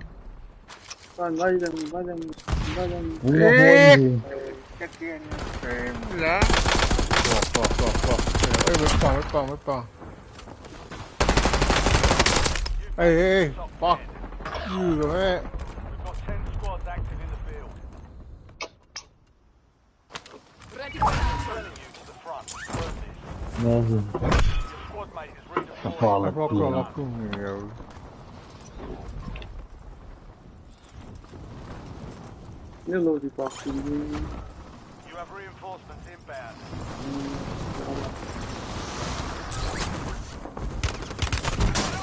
Lan, lan, lan, lan, lan. Ulan Eh, holi. Katian frame lah. Fuck, fuck, fuck, fuck. Eh, wait, wait, wait, wait. Hey, hey, hey, fuck. You, eh. We've got ten squads active in the field. Ready for action. Sending you to the front. Burn this. Your squad mate is redeploying. Fuck, fuck, fuck, fuck. Reload the box. You have reinforcements inbound.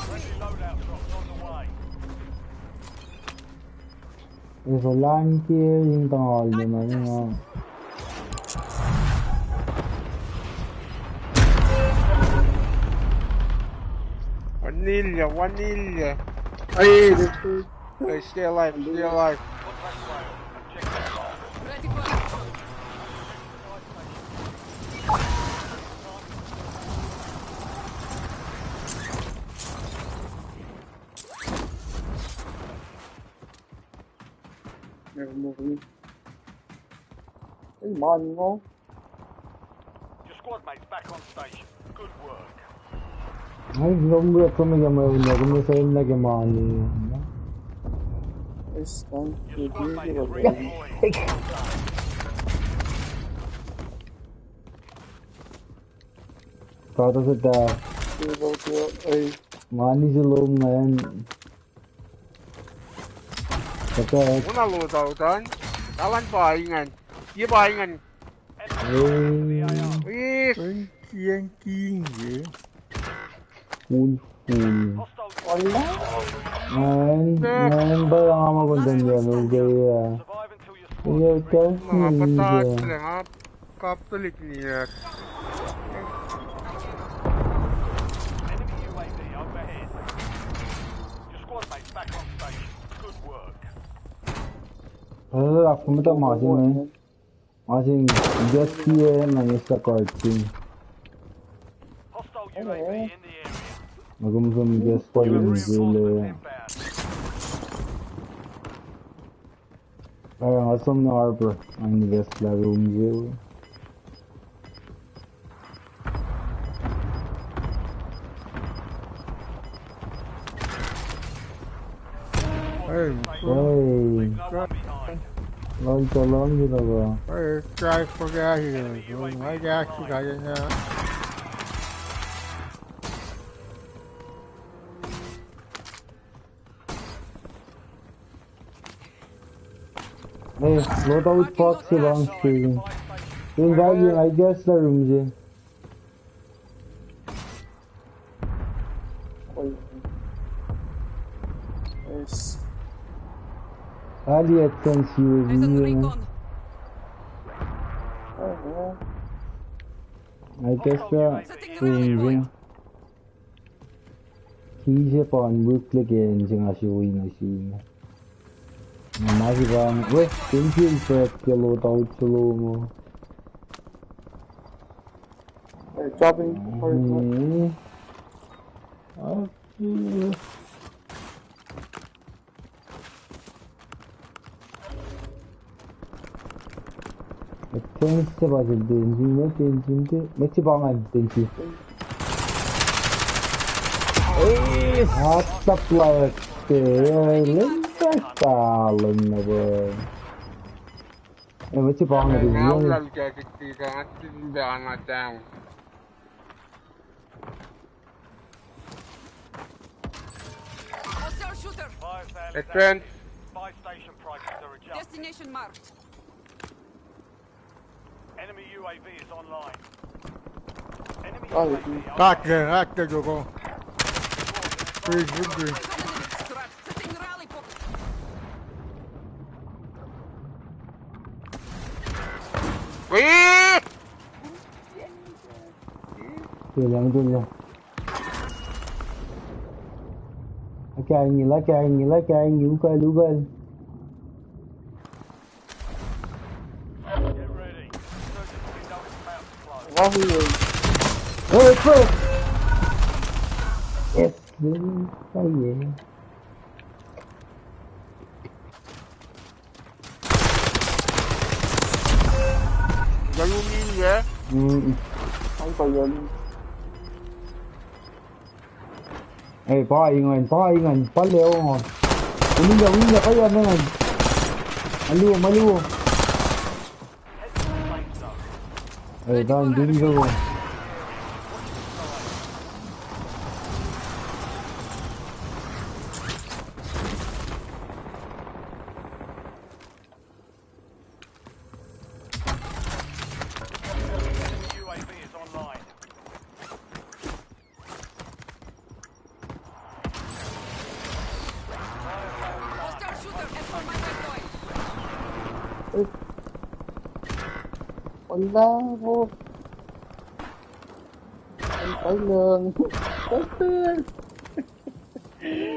Friendly loadout drops on the way. Is a line here in the hall, you know. Vanilla, vanilla. Hey, this is Hey, stay alive, stay alive. Never move me. Hey, man, no. Your squad mate's back on station. Good work. Ai, lom rek kami kami na kami sa na kami. Yes, thank you. Your squad mate is redeploying. Kata sa ta. Hey, mani si lom ngan. Kata. Una loadout an. Talan pa ingan. Ye pa ingan. Yes. Thank you, thank you. Full, full. Man, man, ba nga ma kontan yan, okay, yeah. Iya, test me, yeah. Kaptulik niya. Enemy U A V overhead. Your squad mate's back on station. Good work. Lalap, kumita masin, man. Masin, just here, man, it's the card thing. Hostile U A V in the area. Magum sum just for you, reinforcements inbound. Parang asam na harbor, ang invest la room view. Hey, hey. Leave no one behind. Launch alarm, you know, bro. Hey, try for gas here. Enemy U A V is online. Gas, you got in there. Hey, loadout box se lang station. Yung value, I guess, na room je. Yes. Ali at ten si. Eyes on recon. I guess, uh, setting rally point. Kise pa in wik liki in singa siwi na si. Na ma si pa in wik, in field prep ke loadout se lomo. Hey, dropping. Hmm. Okay. Tensi pa sel tensi, me tensi, te, me si pa ngan tensi. Ace! What the fuck? Te, leng sa talon na ba. Eh, me si pa ngan tensi. Nga ulal ka sikti ka ngan tensi ba nga down. Hostile shooter. Advance. Buy station prices are adjusted. Destination marked. Enemy U A V is online. Enemy U A V overhead. Kak, kak, kak, kak. Please, please. Setting rally point. Wait! Tulang, tulang. Lakaingi, lakaingi, lakaingi, ukal, ukal. Get ready. Surgeon's window is about to close. Wah, wah. Hey, fuck. Yes, yes, yes. Galumin ya. Hmm. Ang pa yan. Eh, pa ingan, pa ingan, pa leo nga. Umin ya, umin ya, kaya na yan. Malu, malu. Eh, dan, dun sa. U A V is online. Hostile shooter, head for my convoy. Wala, bro. Ang lang.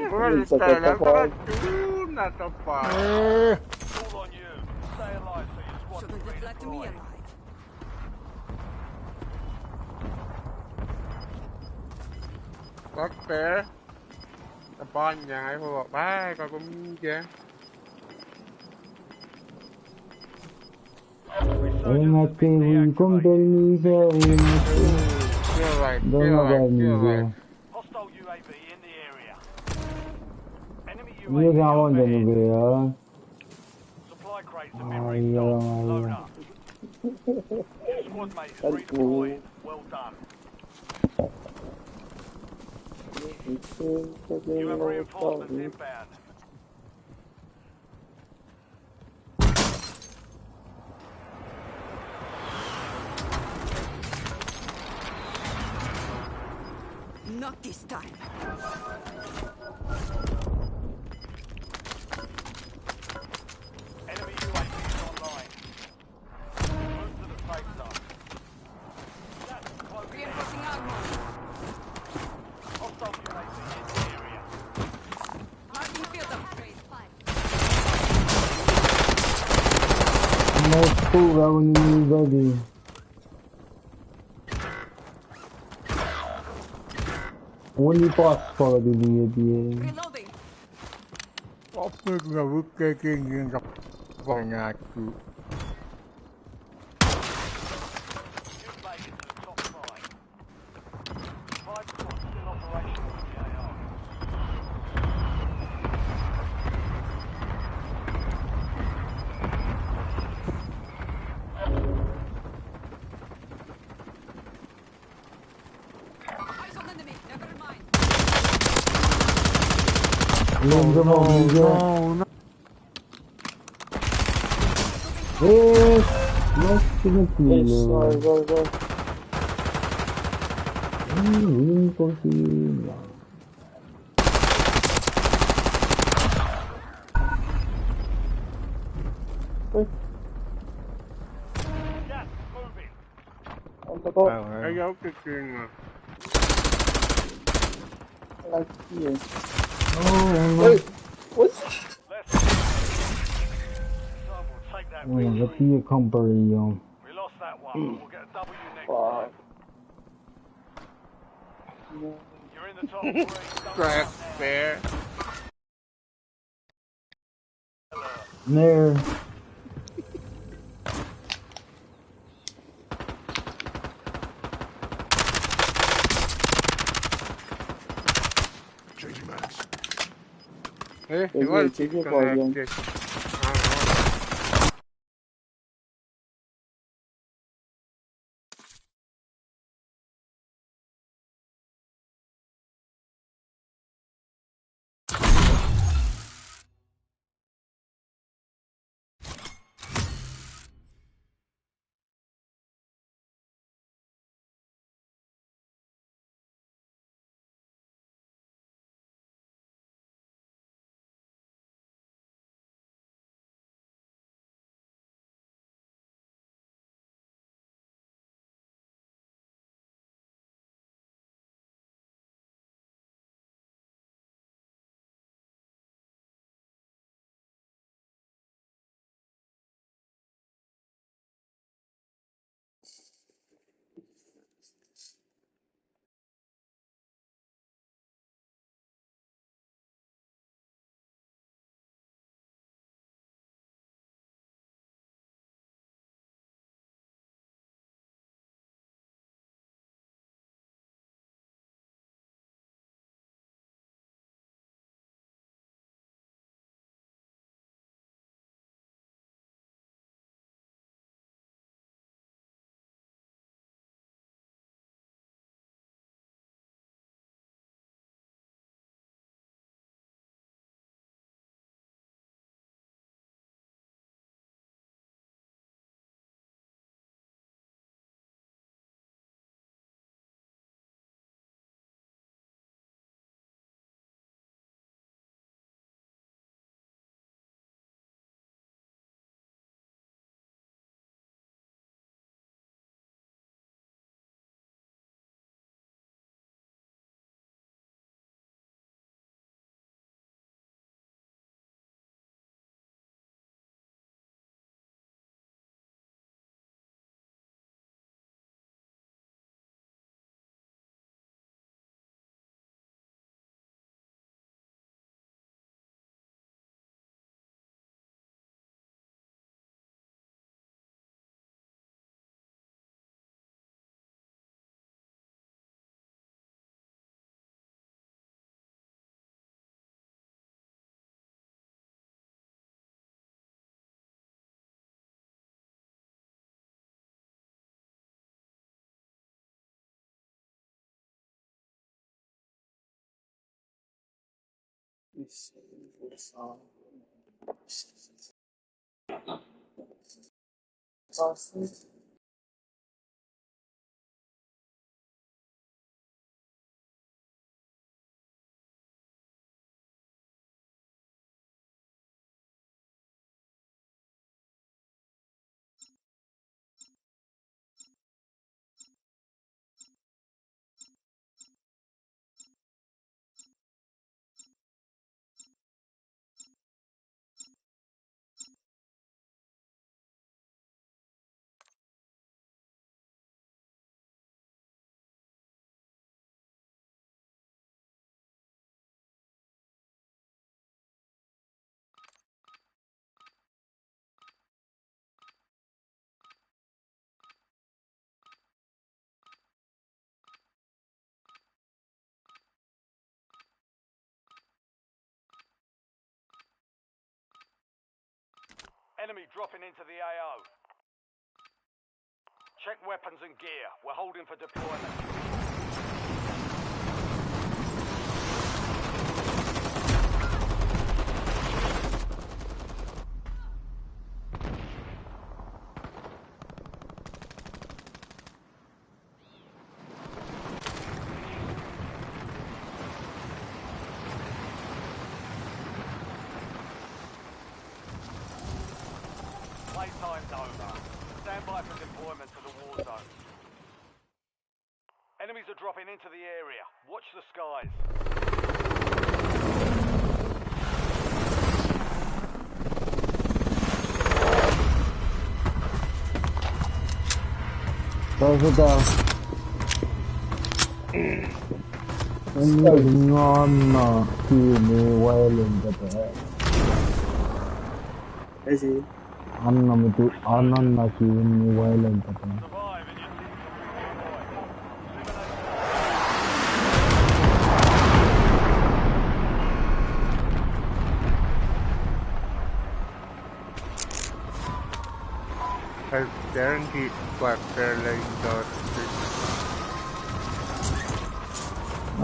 Bro, this guy, that's all. Dude, not the fire. Eh. All on you. Stay alive so your squad can redeploy. Shouldn't have let me alive. Fuck there. Abanya, I will buy, I got me there. Eng ate wi kom tell me sa, eng ate. Feel right, feel right, feel right. Hostile U A V in the area. Enemy U A V overhead. Supply crates have been restocked. Load up. Your squad mate is redeployed. Well done. You have reinforcements inbound. Not this time. Enemy U A V is online. Move to the safe zone. Gas is closing in. Reinforcing armor. Hostile U A V in the area. Marking field of Nice pull that one in the body. Only pass for the D A D. Reloading. Apik na wik ke king king ka pangatu. Eyes on enemy, never mind. Ulan ka ma ulan ka. No, no. Eh, no, sino sino. Yes, go, go, go. Hmm, yun ko si. Gas is moving. Ang totoo. Wow, wow. Ayaw titin nga. Last year. Oh, ano? Wait, what? Left. So we'll take that win. Oh, the beer company, um. We lost that one. We'll get a W next time. Fuck. You're in the top three. Don't count there. There. Changing mags. Eh, he was disconnected. Enemy dropping into the A O. Check weapons and gear. We're holding for deployment. Playtime's over. Stand by for deployment to the war zone. Enemies are dropping into the area. Watch the skies. Pahs ita. Ngan na kini wailen kata. Esi. Anna mutu, anna na kini wailen kata. Guaranteed black fair lane dot.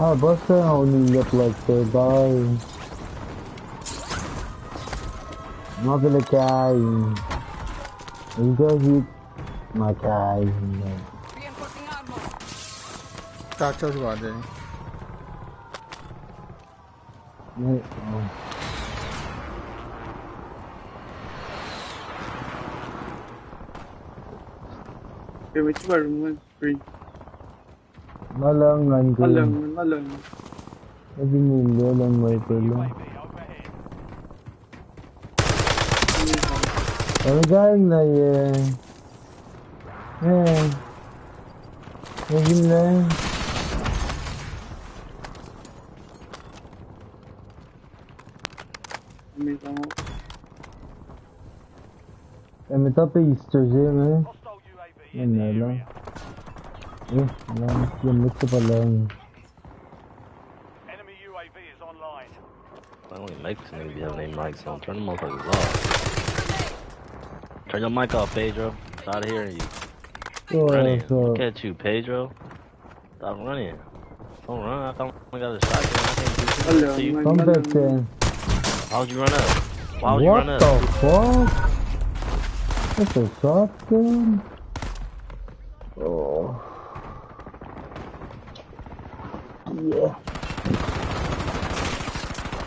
Ah, basta na uni lep like the guy. Not the guy. You guys eat my guy. Reinforcing armor. That's just one thing. Kewet si pa room one, three. Malang ngan ke. Malang, malang. Esi nil le lang mai pela. Ang guy na ye. Eh. Esi nil. Eh, meta pe Easter se, eh? Hostile U A V in the area. Eh, lang, yung mix up lang. Enemy U A V is online. I only make this nigga be having their mics on. Turn the motherfuckers off. Turn your mic off, Pedro. Tired of hearing you. Running. Look at you, Pedro. Stop running. Don't run. I thought I got a shotgun. I can't do shit to you. Come back then. Why would you run up? Why would you run up? What the fuck? That's a shotgun? Oh. Yeah.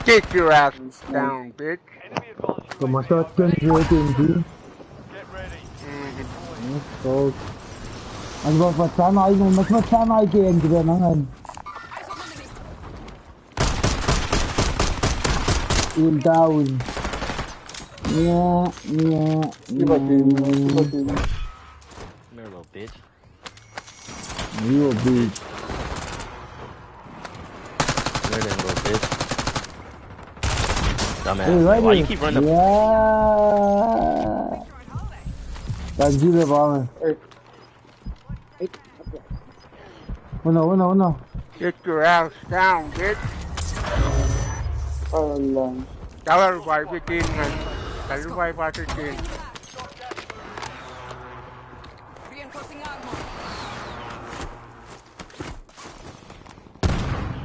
Get your ass down, bitch. Come on, shotgun, J T M G. Get ready. Mm-hmm. Fuck. Mas ba fat sana ai, mas fat sana ai ke yang juga nangan. Iun down. Yeah, yeah, yeah. Come here, little bitch. You a bitch. Come here, then, little bitch. Dumbass. Hey, right here. Why you keep running? Yeah. That's you, the bomber. Hey. Oh no, oh no, oh no. Get your ass down, bitch. Oh, Lord. Tell everybody fifteen, man. Tell everybody about fifteen. Reinforcing armor.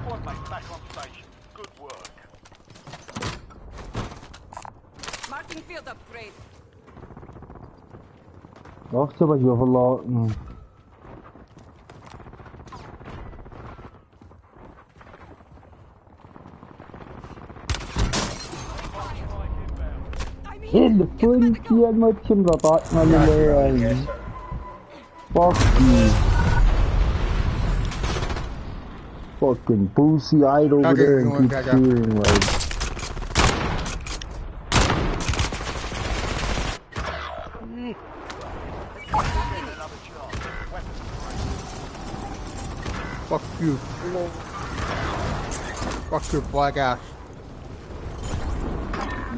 Squad mate back on station. Good work. Upgrade. Oh, siapa siapa lah. Hmm. Hel pun kian ma sim ratak na lele. Fuck you. Fucking pussy, hide over there and keep shooting, like. Fuck you. Fuck you, black ass.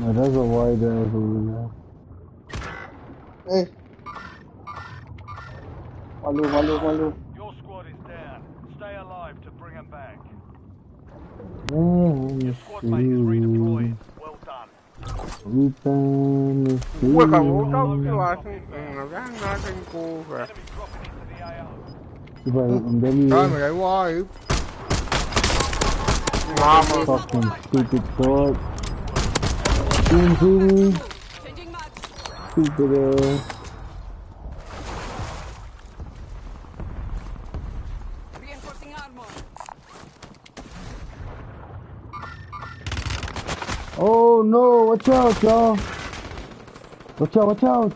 No, that's a white ass over there. Hey. Malu, malu, malu. Your squad is down. Stay alive to bring 'em back. Your squad mate is redeployed. Well done. Ue ka wo tau ki wa sing, mm, rang na sing ko ka. Enemy dropping into the A O. Iba, mm, dali. Kame ai wa ip. Mama. Fucking stupid dog. Sing, sing. Stupid ass. Reinforcing armor. Oh no, watch out, y'all. Watch out, watch out.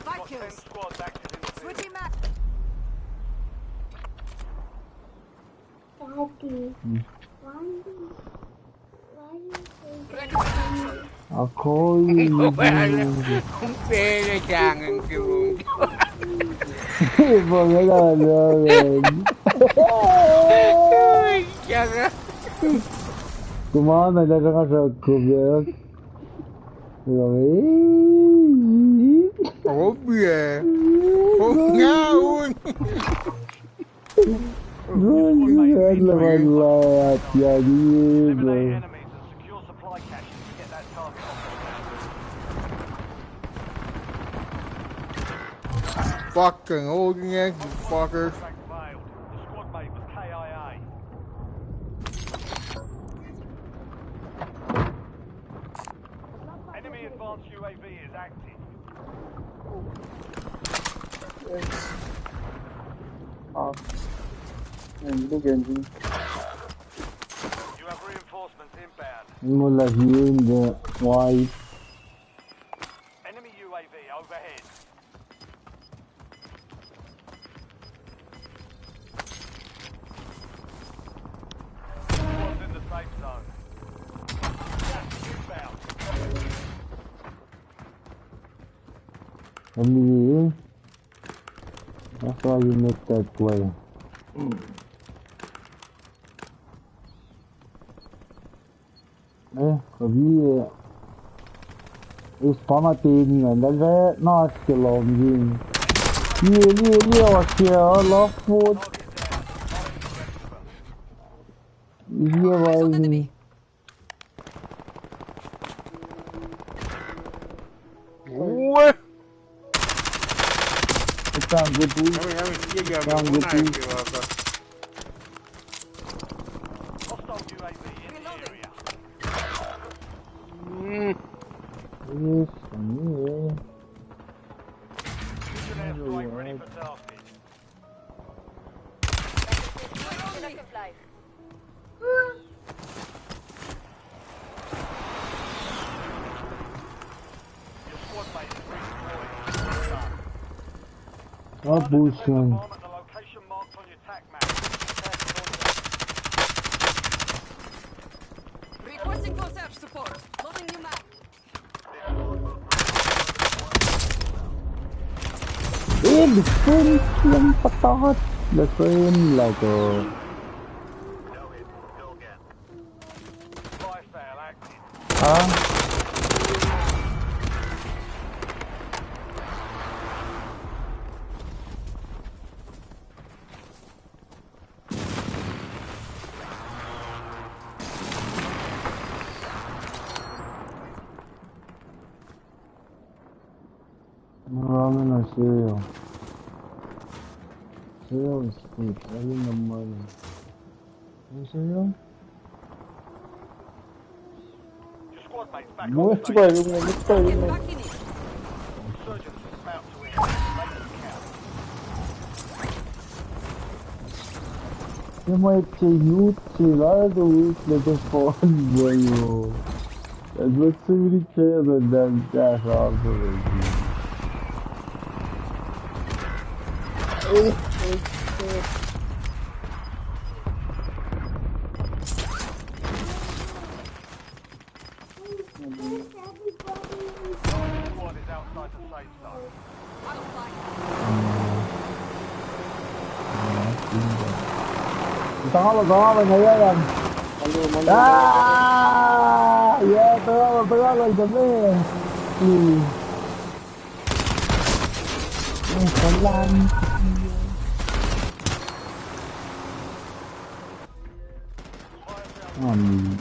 Five kills. Switching map. Papi. Hmm. Why you, why you say that? Ako, pele kangen kiwong. Pangala, man. Kanga. Kumana, na saka sa kubek. Obie. Obie. Bro, you had the right lie at the idea, bro. Fucking holding it, you fuckers. Enemy advanced U A V is active. Yes. Ah. And big engine. You have reinforcements inbound. Mula hiun the wife. Enemy U A V overhead. Squad's in the safe zone. Gas is inbound. Only, that's why you make that play. Eh, abi, eh, is pama teni nga, nga, nga, na, ske lom yin. Ye, ye, ye, wa, ske, ah, last foot. Ye, wa, yin. Ue. It's on good, dude. It's on good, dude. Hostile U A V in the area. Mm. Yes, yeah. Fusion airstrike ready for tasking. Reloading. Your squad mate is redeploying. Well done. Up, Bushman. Bomb at the location marked on your tac map. Requesting close air support. Loading new mag. Eh, the same, yang patat. The same, like, uh, Buy sale active. Huh? Ramen or cereal? Serious, dude. I didn't know money. You serious? Your squad mate's back on the station. Let's go, let's go, let's go. Insurgents are about to win. Make them count. They might say youth, say lot of the week, they just for one boy, bro. That's what so many players and that, that's awesome, dude. Squad is outside the safe zone. Tangalo, tangalo, na yayan. Mandu, mandu, mandu. Ah, yeah, tangalo, tangalo, the man. Hmm. Eh, salam. Um.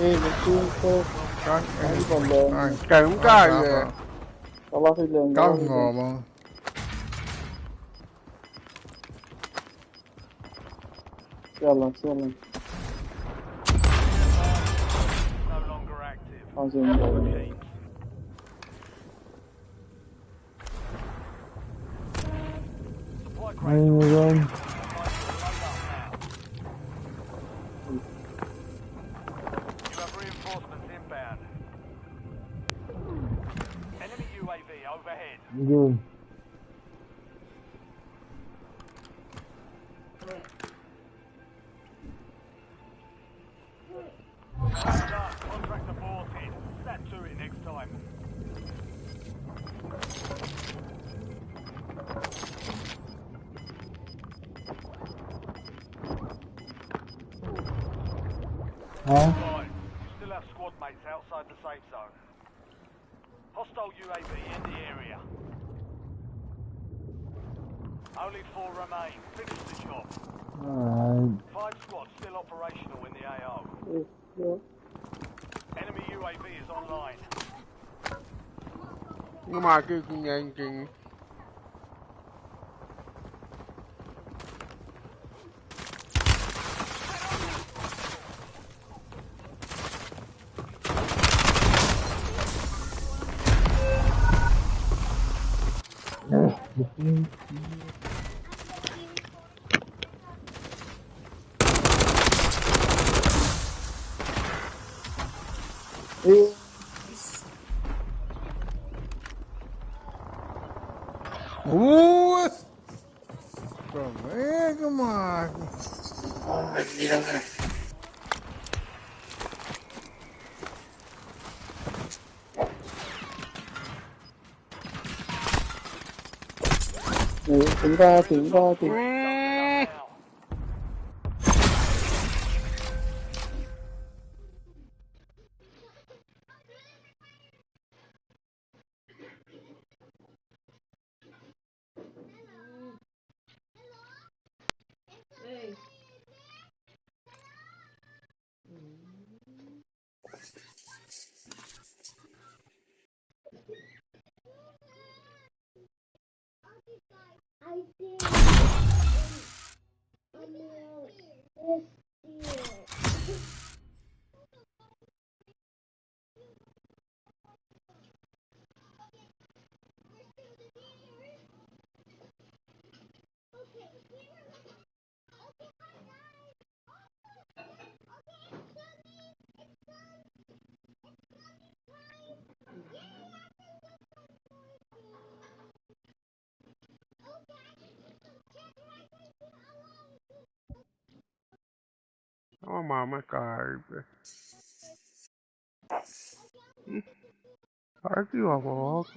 Eh, machine ko. Kan, eh, kan, kan, kan, eh. Kala sila, kala sila. Kan, kan. Sialan, sialan. No longer active. Asen. Supply crates. Ayo, ayo. You have reinforcements inbound. Enemy U A V overhead. Good. Contract aborted. Snap to it next time. Huh? Right. You still have squad mates outside the safe zone. Hostile U A V in the area. Only four remain. Finish the job. Alright. Five squads still operational in the A O. Yes, sir. Enemy U A V is online. Nga ma ke kunyang king. Ooh. Bro, eh, come on. Eh, tinggal, tinggal, tinggal. Oh, mama, karbe. Karbe, walk.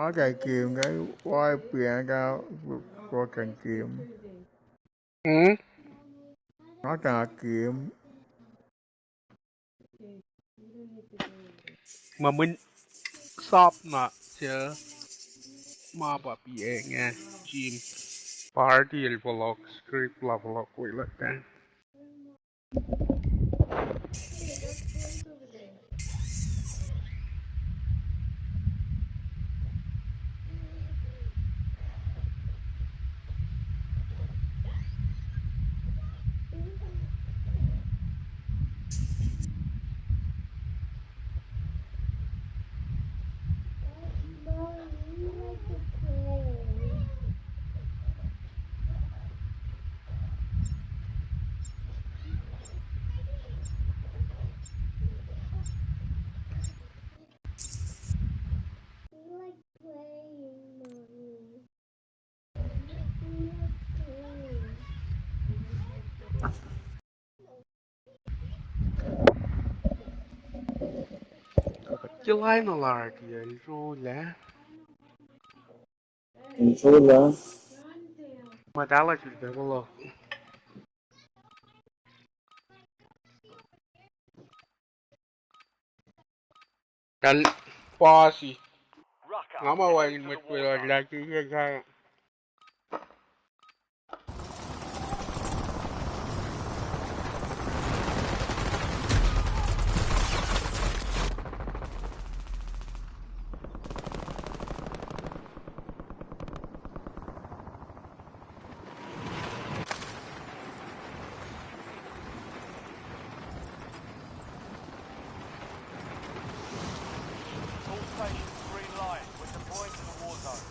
Nga ke game, ke wipe an ka, ko ke game. Hmm? Nga ke game. Ma mweyen sap na se ma pa P A inge, Jim. Party el fohlohk, script la fohlohk weluh ah. Kuht ke lain alark, el srolah. El srolah. Ma tala sil pacl uh. Kal pasi. Nga ma wacngihn mwet weluhl lah ke yac ka. All stations green light. We're deploying to the war zone.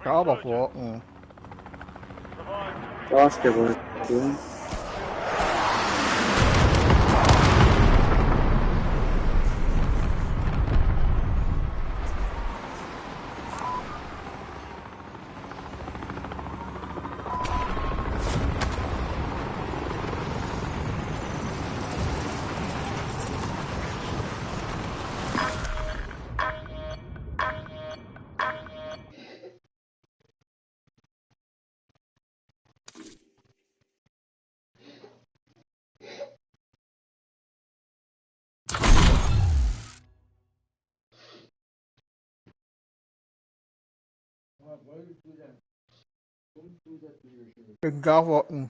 Ka pa fo, mm. Basketball. Eng ka fo, mm.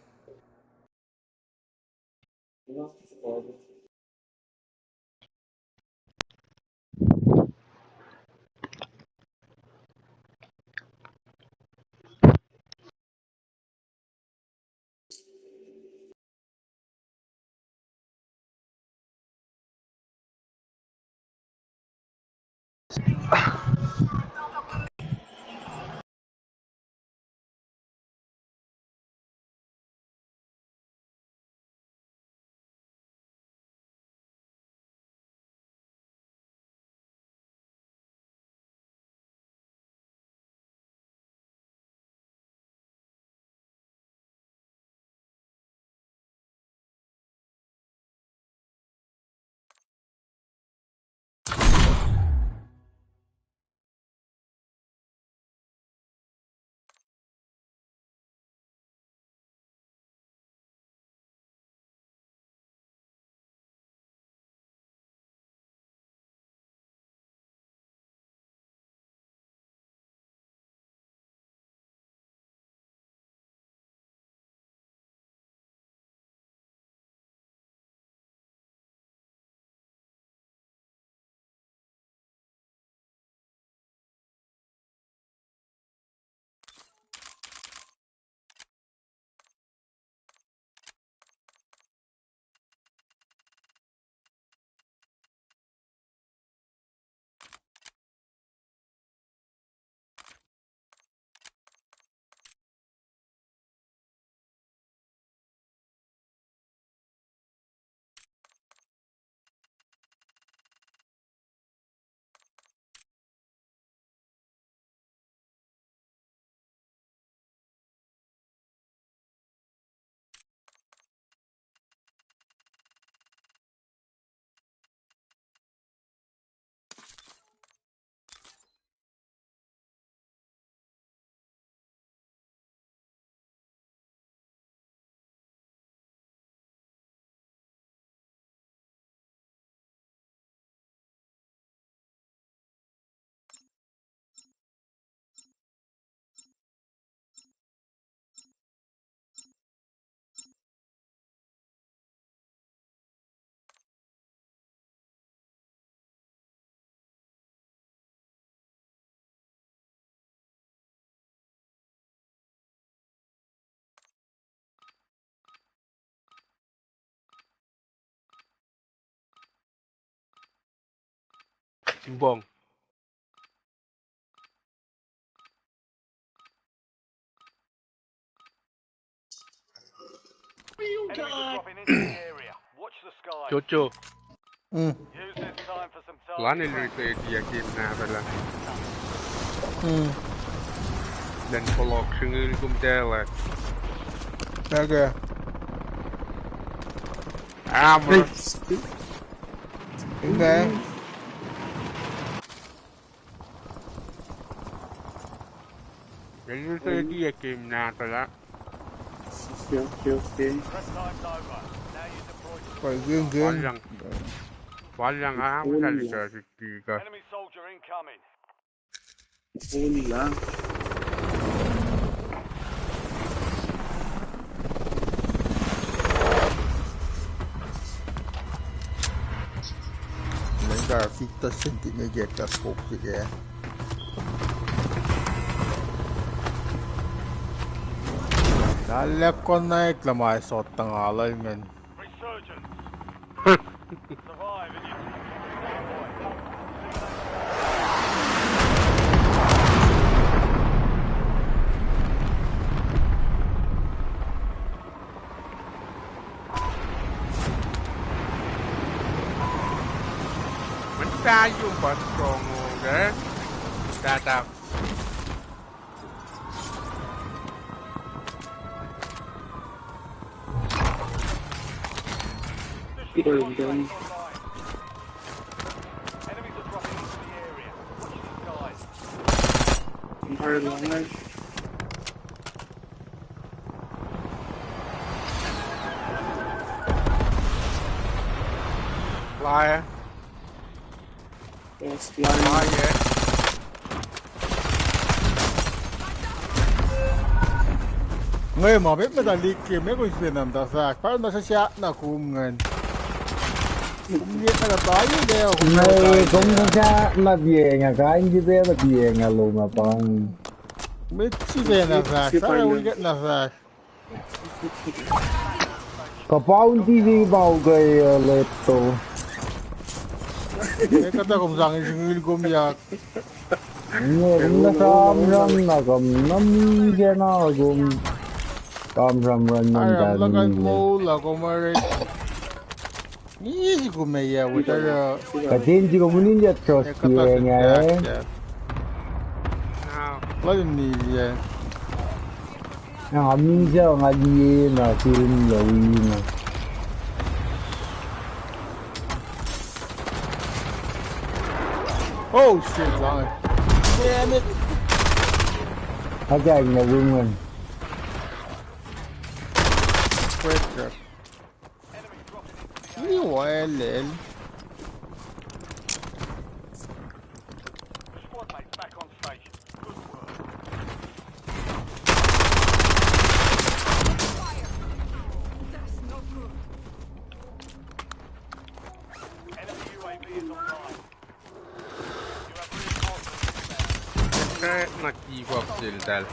Bong. Enemies are dropping into the area. Watch the skies. Jojo. Mm. Use this time for some target practice. Lana lirte dia game nahtuhlah. Mm. Then polok singucul kom taclah. Okay. Amra. Inge. Lirte dia game nahtuhlah. Okay, okay, okay. Fal game, game. Fal yang, fal yang, ah, usahlika siti ka. Enemy soldier incoming. Holy lah. Lengar fifty centimeter ka scope ke. Nalek connect lah ma sot tangalal men. Resurgence. Survive and you take the point. Manta yumpa strong, okay? Tata. Enemies are dropping into the area. Watch the skies. Entire long range. Liar. Yes, liar. Liar. Nge ma bet meta liki me ko isbe nam ta fahk. Pal na sasya na kum ngan. Kum ye na ta ye le. Nge kum sasya na bienga kain ki be na bienga lo ma pang. Met si be na fahk. Sa we get na fahk. Kapaun T V bau ke, uh, leto. Ekuh ta kom sang isingil kom yak. Nge, kom na sam ram na kom na mi ke na kom. Sam ram ram na. Ai, ram lakan mo la kom are. Ni si kom me ya, witara. Katin si kom unin ya trust ye nga, eh. Lal ni ya. Na nga minja nga liye na kin la wina. Oh shit, long. Damn it. Agag na win win. Quick trap. Ni waelel. Squad mates back on station. Good work. Fire! That's no good. Enemy U A V is online. You have reinforcements inbound. Ekuh na kifok sel tal.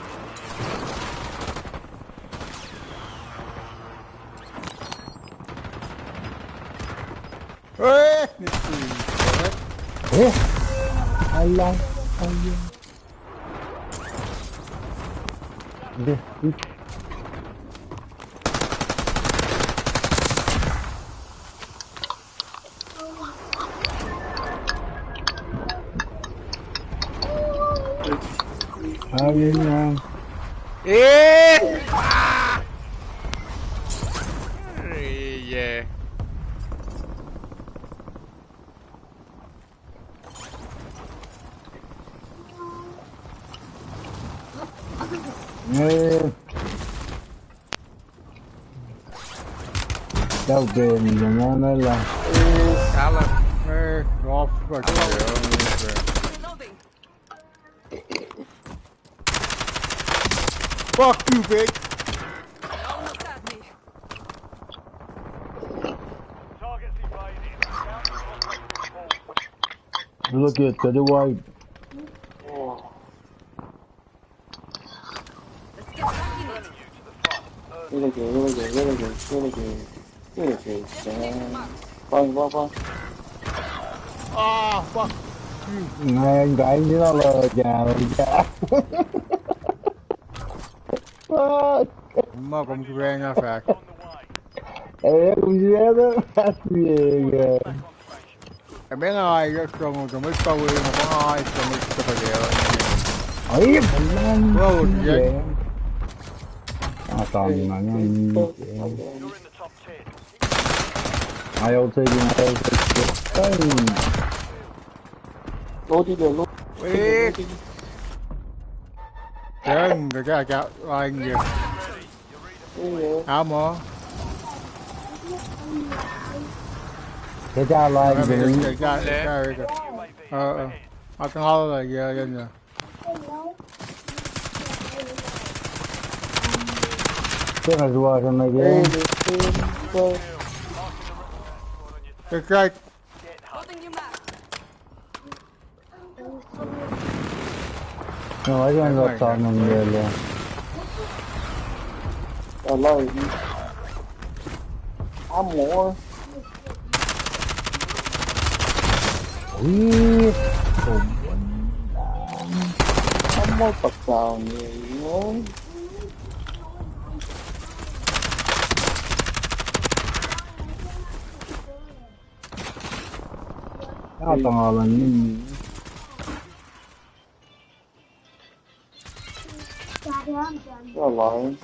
Eh, nisi. Eh? Alah, alah. Deh. Amin, amin. Eh! Ah! Eh, yeah. Eh. Tau ke ni na na la. Alan. Eh, off. Reloading. Fuck you, pig. Almost had me. Targets evaded. Look at the white. Let's get back in it. Reloading, reloading, reloading, reloading. Reloading, reloading. Fine, fine, fine. Ah, fuck. Ngan kain na lah ka, ka. Fuck. Ma kom sracna fahk. Eh, kom sracna fahk, yeah. Eme nga ai strong, kom pa we, nga pa nga ai strong, kom pa we. Ai, man. Bro, yeah. Ah, tama na, yeah. You're in the top ten. I will take it, I will take it. Hey. Load it, load. Wait. Load it. Yan, kaka, kaka, lain ya. Iya. Amo. Kaka lain ya. Kaka, kaka, kaka. Uh, uh. Atang ala ya, ya, ya. Kena zuwa sana ke. Kaka. Holding you back. No, I don't know. That's fine, that's fine. Allow me. I'm more. Ui, someone down. I'm more pa down here, you know? Nga tangalan nini. Alliance.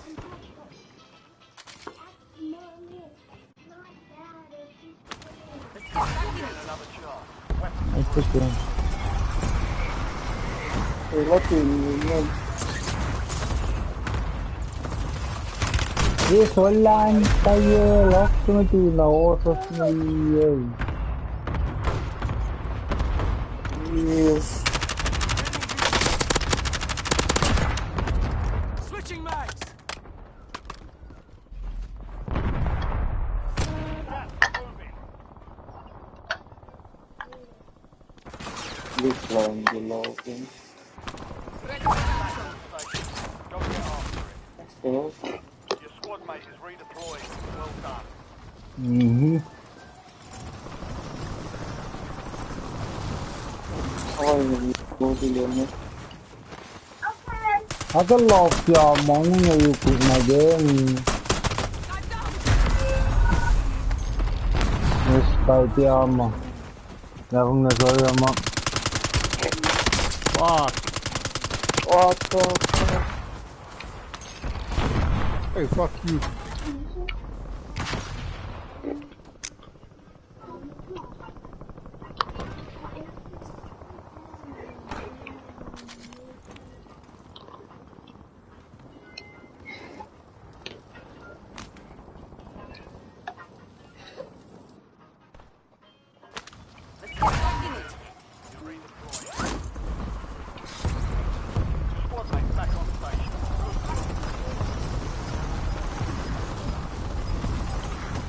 Let's go. Hey, lucky, man. Yes, online tayo, last time to na osos na yun. Yes. Switching mags. This one, the low thing. Your squad mate is redeploying. Well done. Mm-hmm. How are you? Go to your next. Ake lock ya ma nge yu kut na ke. Yes, kal tia ma. Lafung na sorry ma. Fuck. What the fuck? Hey, fuck you.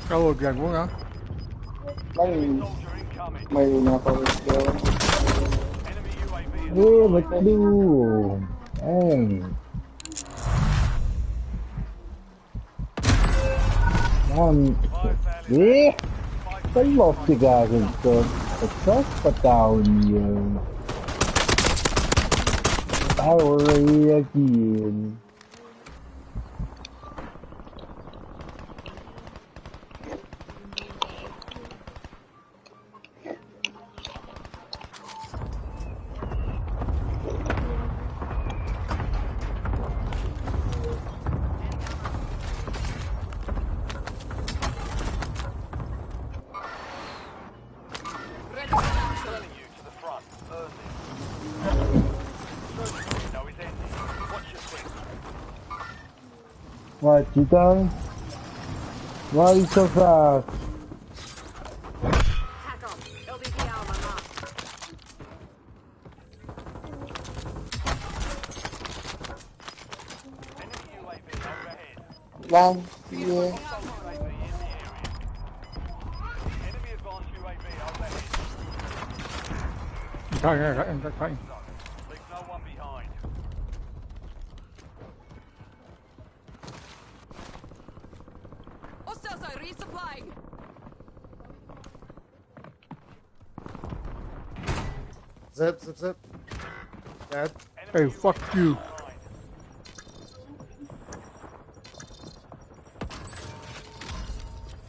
Hello, Jack. What up? Mine. Mine, not always there. Oh, but blue. Hey. Lan, eh? Kalofsiga kihn, so, so, so, pataun yun. Tao, eh, akin. What, you done? Why you so fast? Tackle. L B P L, my mark. Enemy U A V overhead. Lan, yeah. Enemy advanced U A V overhead. Leave no one behind. Hostiles are resupplying. Zip, zip, zip. Dead. Hey, fuck you.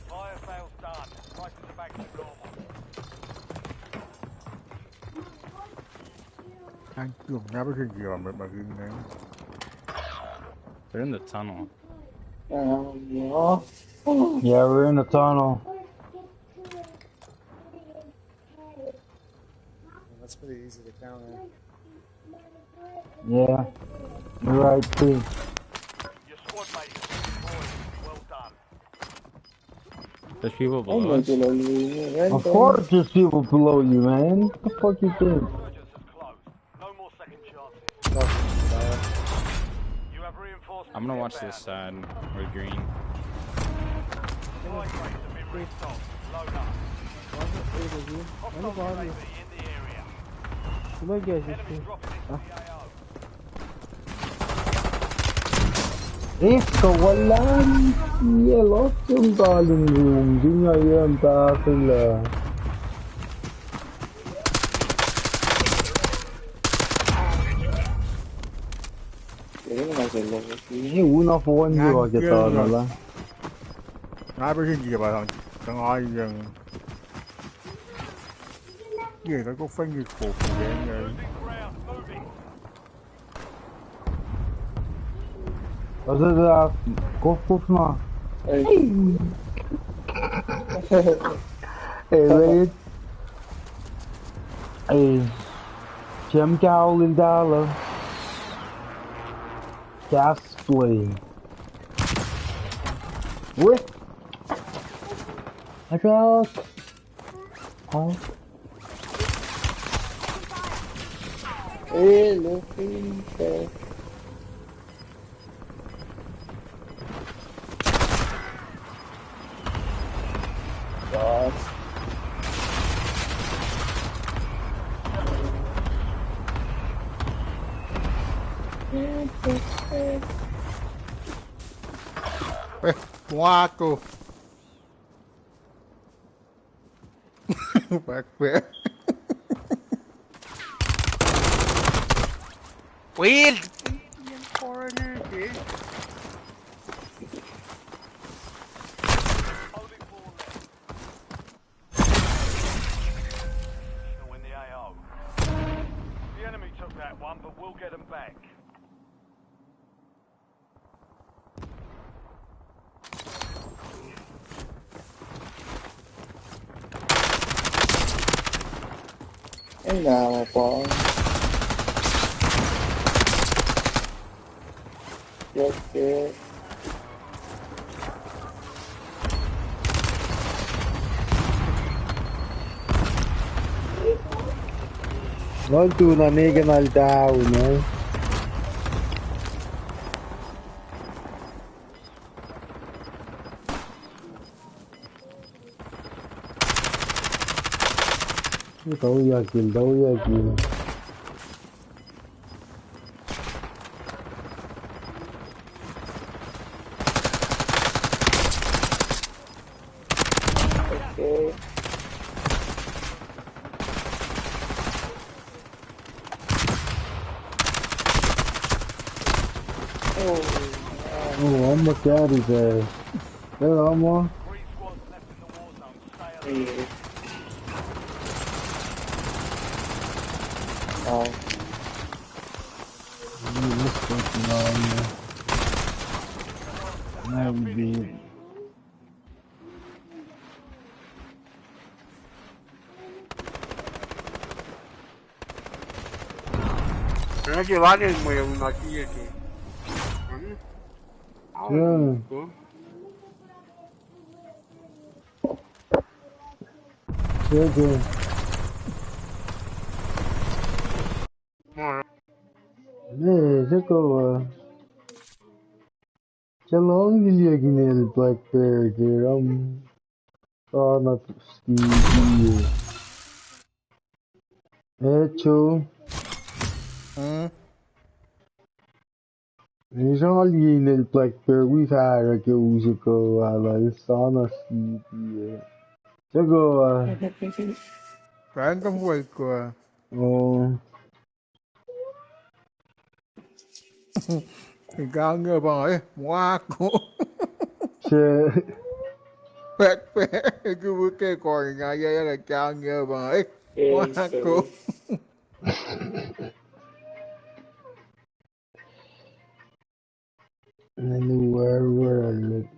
Fire sales done. Prices are back to normal. Thank you. Never can give up my game name. They're in the tunnel. Um, yeah. Yeah, we're in the tunnel. That's pretty easy to counter. Yeah, you're right too. Your squad mate is deployed. Well done. There's people below us. Of course there's people below you, man. What the fuck you think? Surgeons have closed. No more second chances. You have reinforcements inbound. I'm gonna watch this side. We're green. Supply crates have been restocked. Load up. Hostiles U A V in the area. Enemies dropping into the A O. Esko walan, ye lost yung galing room, di nga yan takila. Ini una phone ni wa kita na la. Nga pa hindi ba sang, sang ayang. Ye, ka ko fang it ko, yan, yan. Moving. Asa sa, kof kof na. Hey. Hey, wait. Hey. Cem kaul in dala. Gas play. Wait. I got. Oh. Eh, looking for. Gosh. Eh, wako. Back there. Wheel! Corner, dude. Still in the A O. The enemy took that one, but we'll get 'em back. Eng na ma pa. Yes, yes. Lal tu na neke nal down, eh. Tau ya kill, tau ya kill. Okay. Oh, I'm a carry guy. Hey, I'm a. Oh. Now we do. Ena ke lal el mwe un aki eke. Hmm. Ko. Seke. Ma. Ne, seke, uh, Cel ong liye kinel Black Bear ke ram sana Steve. Echo. Hmm. Nisang liye inel Black Bear wi fahra ke use ko ala sana Steve. Seko, uh, random way ko. Oh. Kange pa, eh, wako. Se. Pek, pek, kubuke kori nga ya ya kange pa, eh, wako. Anywhere, where I live.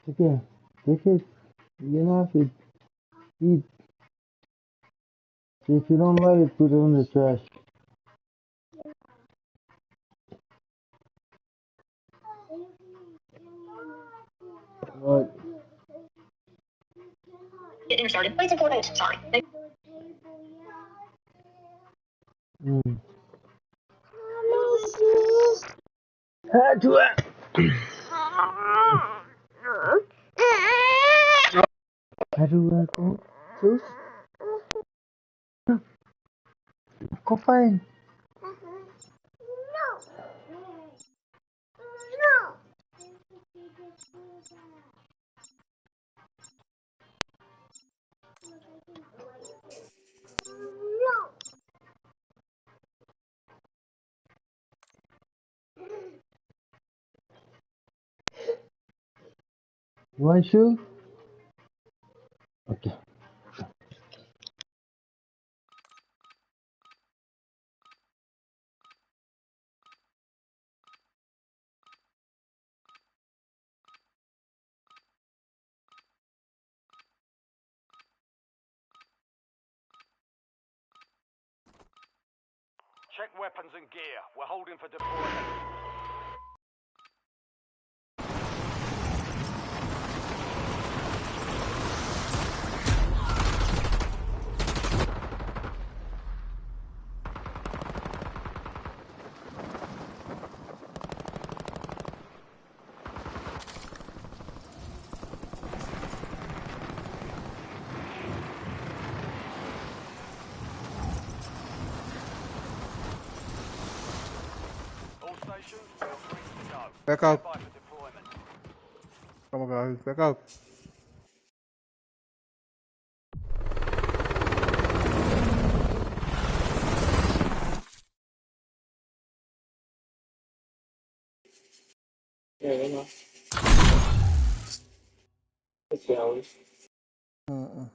Okay, take it. You know, if it, it, if you don't like it, put it in the trash. Right. Getting started. Wait, it's important. Sorry. Mm. How do I, how do I go? Sus. Go find. You want shoe? Okay. Check weapons and gear. We're holding for deployment. All stations, we are free to go. Back up. Stand by for deployment. Come on, guys, back up. Yeah, you know. It's hours. Mm-mm.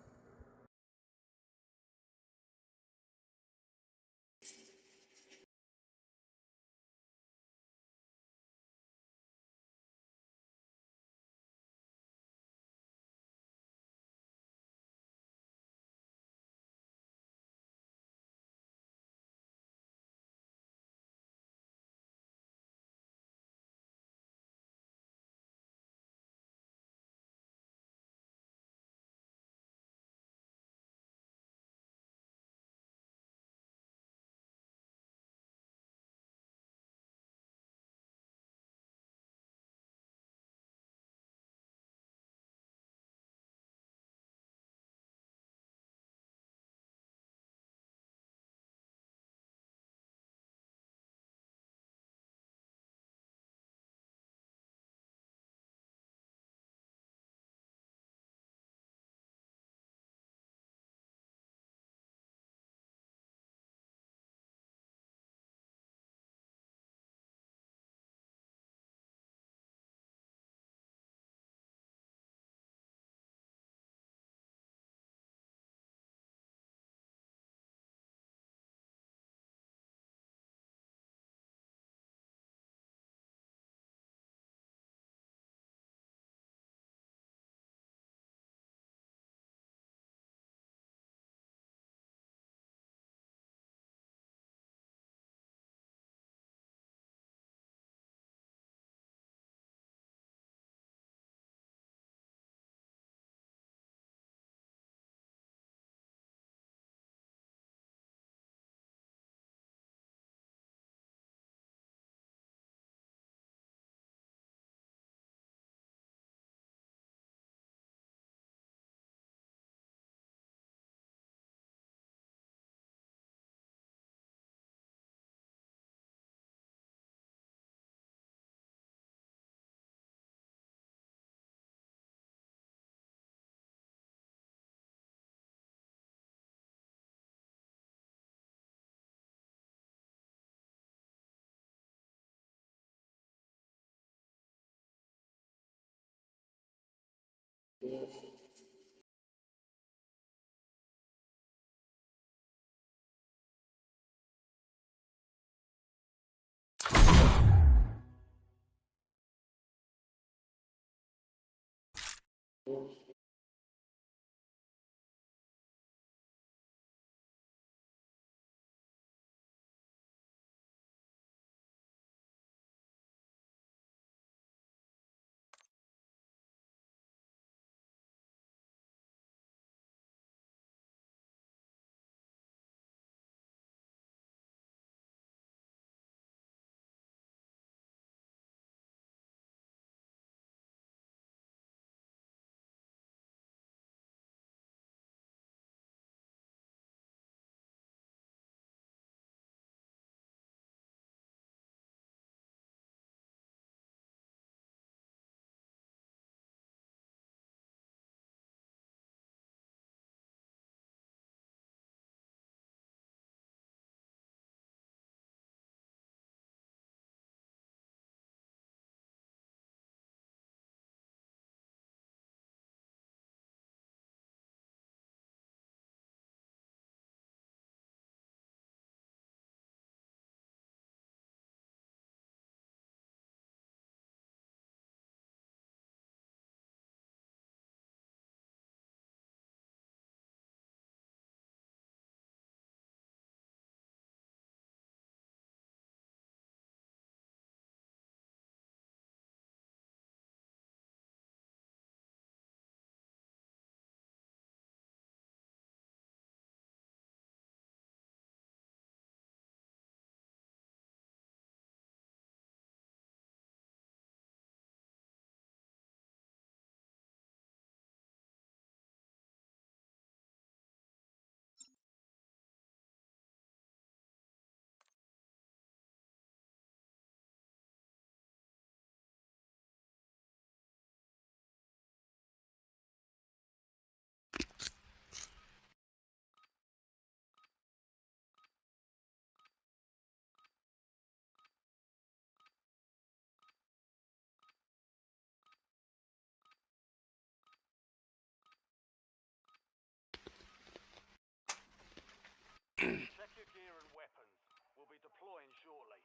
Check your gear and weapons. We'll be deploying shortly.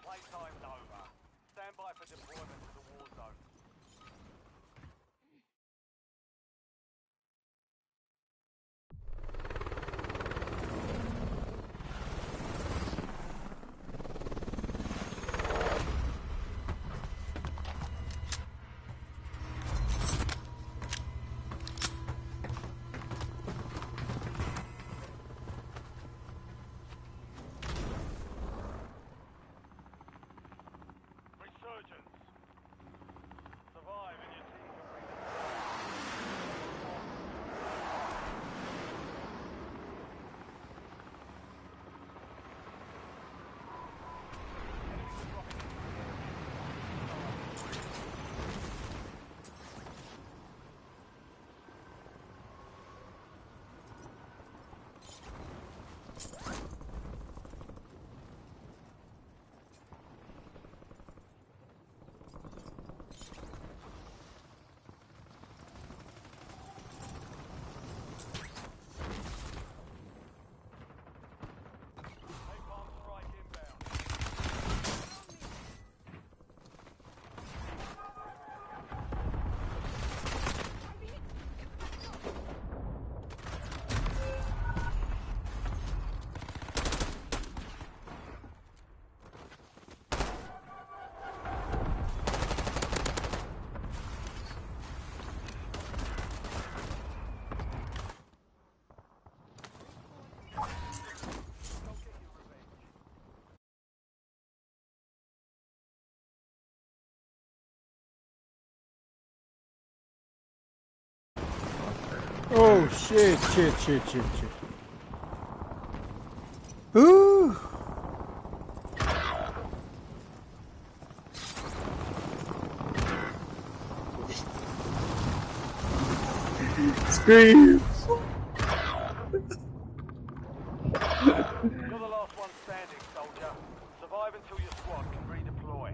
Playtime's over. Stand by for deployment to the war zone. Resurgence. Survive and your team will bring the Oh, shit, shit, shit, shit, shit. Ooh. Scream. You're the last one standing, soldier. Survive until your squad can redeploy.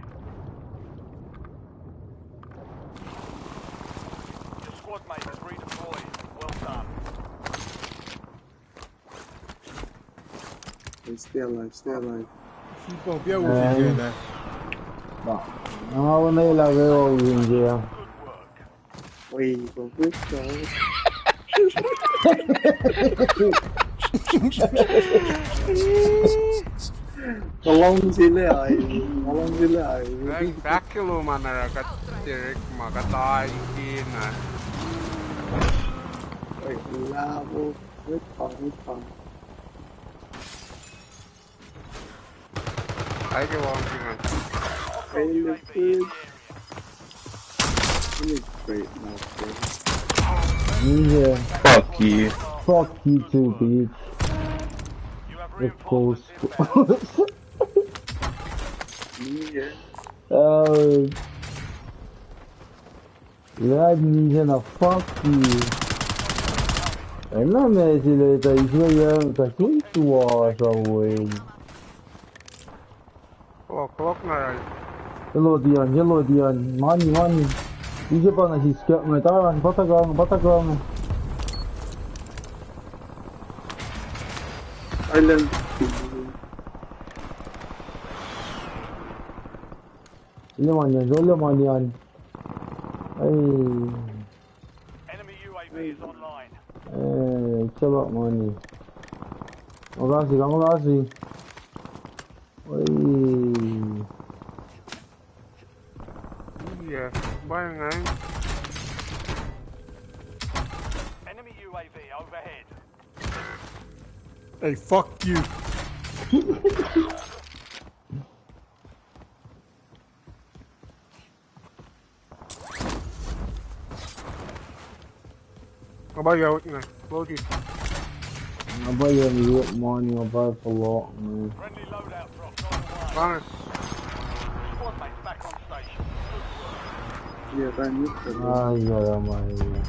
Your squad mate has redeployed. Well done. Hey, stay alive, stay alive. Sipo pia wo si ke na. Ba. Nga wo na ila ke wo yin je. Good work. Oi, go good, go. Kalong sila ai, kalong sila ai. Back, back ke lom an oruh kuht Derek ma kuht ai kena. Oi, labo. Wait pa, wait pa. Ai ke wang singan. Ai, let's go. Let me break my foot. Yeah. Fuck you. Fuck you too, bitch. Of course. Yeah. Uh, Lad nise na fuck you. Ena me sila ta isla ya ta kun tuwa sa we. Clock, clock na rai. Hello Dion, hello Dion. Mani, mani. Ise pa na si skak me taran, patakang, patakang. Island. Ile mani an, ile mani an. Ai. Enemy U A V is online. Eh, it's about money. Magasi, ka magasi. Oi. Yeah, buying, eh? Enemy U A V overhead. Hey, fuck you. Nga pa yac na, load it. Nga pa yac na, load money, nga pa pull up, man. Friendly loadout drops on the way. Promise. Squad mates back on station. Good work. Yeah, thank you. Ah, yeah, yeah, man, yeah.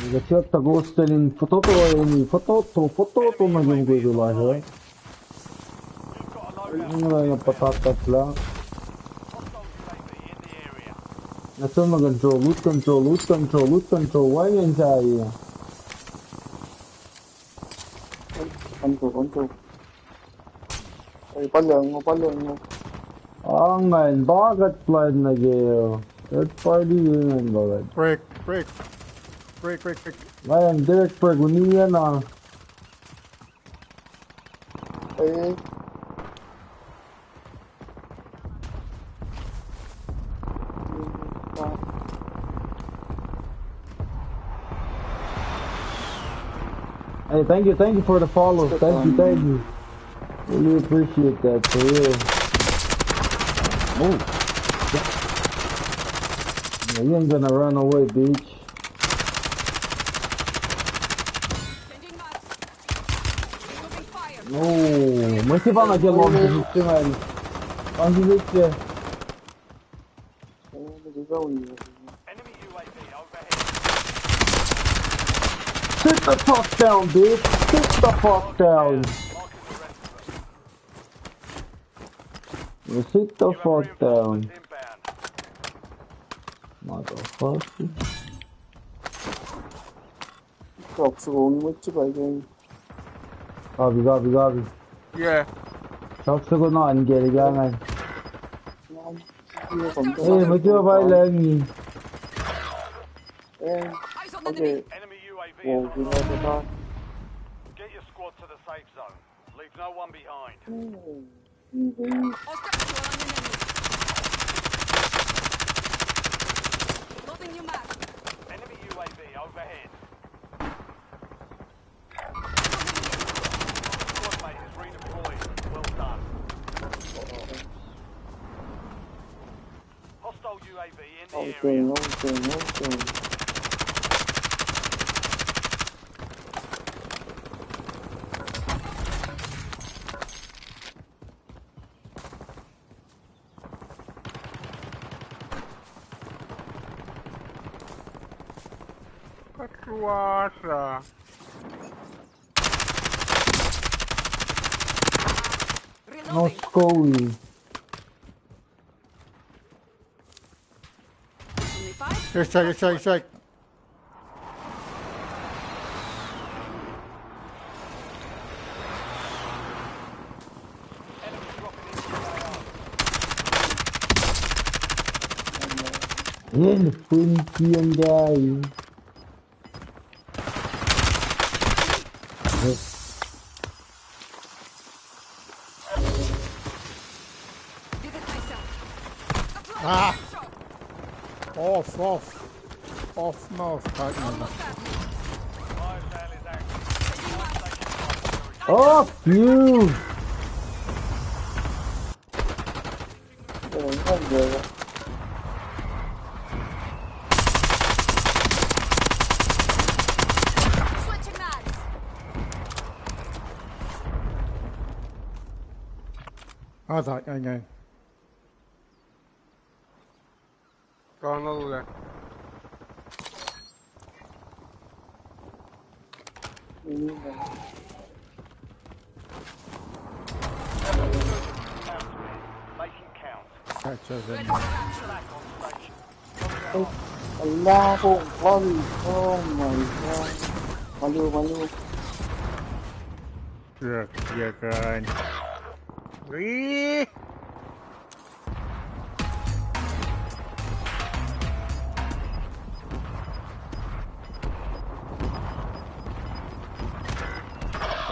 Nika siot ta ghost in fototo, in fototo, fototo na yung gwe gula he. Ina na patatat la. Na sama control, loot control, loot control, loot control. Why ngan sa iya? Control, control. Ai, palyang, palyang. Angan, bagat plan na ke. Third party yun, bagat. Break, break. Break, break, break. Ngayon, direct break, uniyan na. Ai. Hey, thank you, thank you for the follow. Thank you, thank you. Really appreciate that, for real. Oh. Yeah, you ain't gonna run away, bitch. No, mesti pa nga ke long sisi man. Long sisi ke. Sit the fuck down, bitch. Sit the fuck down. Sit the fuck down. Motherfucker. Kak soko ngi mwet se pa ikeng. Copy, copy, copy. Yeah. Kak soko na ingele kangan. Eh, mwet se pa ilangi. Eh, okay. Enemy U A V is online. Get your squad to the safe zone. Leave no one behind. Hostile, you are an enemy. Loading new mag. Enemy U A V overhead. Squad mate is redeployed. Well done. Hostile U A V in the area. Open, open, open. Kuht ruasa. Reloading. No scope. Only five? Yes, sir, yes, sir, yes, sir. Enemy dropping into the A R. Yel fun kian dai. Yes. Did it myself. Ah! Off, off. Off mouse, partner. Almost at me. Off you! Switching mags. Ah, tak, ngac, ngac. Tunnel lah. Making count. That's a win. Flag on station. Oh, Allah, oh, oh, oh my God. Malu, malu. Siak, siak, kan. Wee!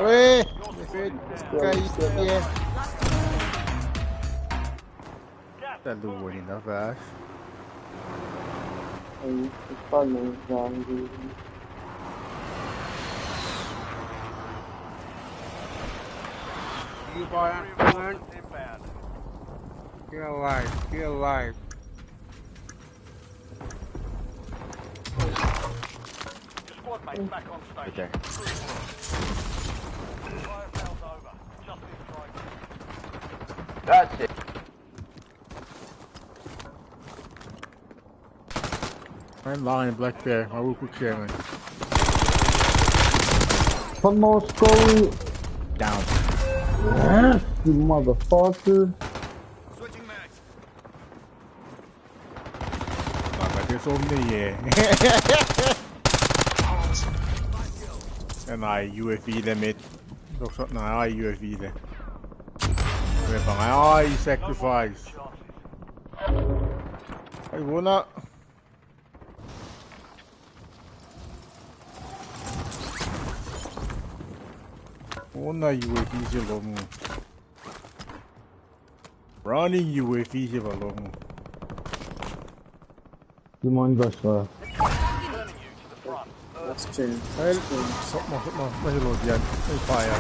Wee! Kai, yeah. Tah luo in na fahsr. Ai, pa ne, zombi. You buy it, man. Stay alive, stay alive. Your squad mate's back on station. Okay. Good work. Fire sale's over. Just in front. That's it. Ngac, line Black Bear, ma wukuk se inge. From Moscow. Down. Yes, you motherfucker. Switching mags. Fuck, I just opened the, yeah. And I U A V limit. Looks like now I U A V there. Where am I? I sacrifice. I wanna. Wanna U A V se lom. Running U A V se pa lom. Simon Joshua. Let's change. Well, sok ma, sok ma, ma se load yan. Ei, fire.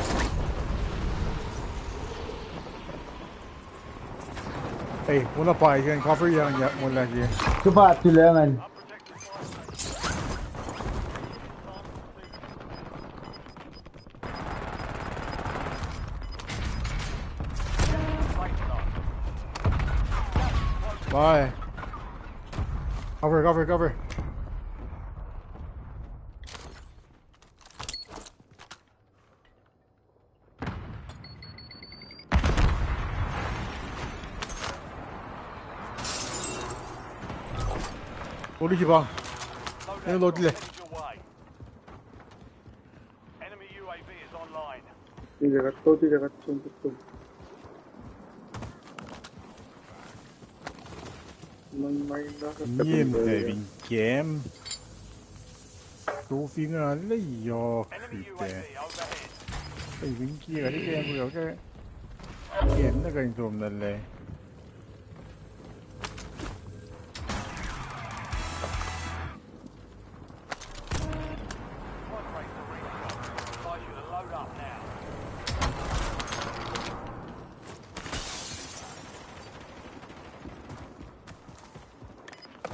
Ei, muna pa, ikan cover yang ya, muna lagi. Kuba tulengan. Bye. Cover, cover, cover. Oli sipa. Ini lotile. Enemy U A V is online. Tiga katto, tiga katto, katto. Mie mtacn cam. Trophy nga le yohk srihpac. Ei, winki ka le cam yohk. Cam na kain som na le.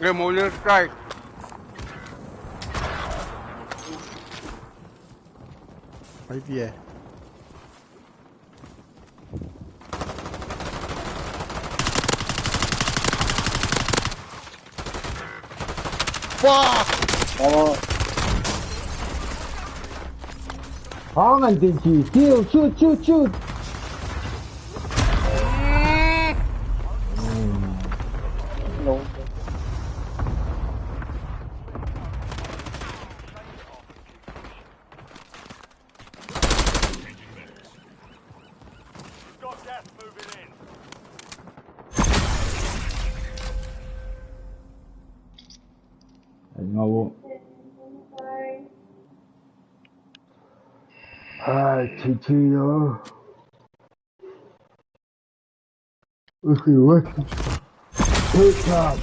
Game over, guys. Right here. Fuck! Oh. Hang on, Tinky. Kill, shoot, shoot, shoot. No. We've got gas moving in. Nga wo. Ah, T T, yo. Okay, what? Take top.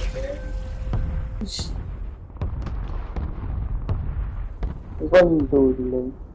One, two, three.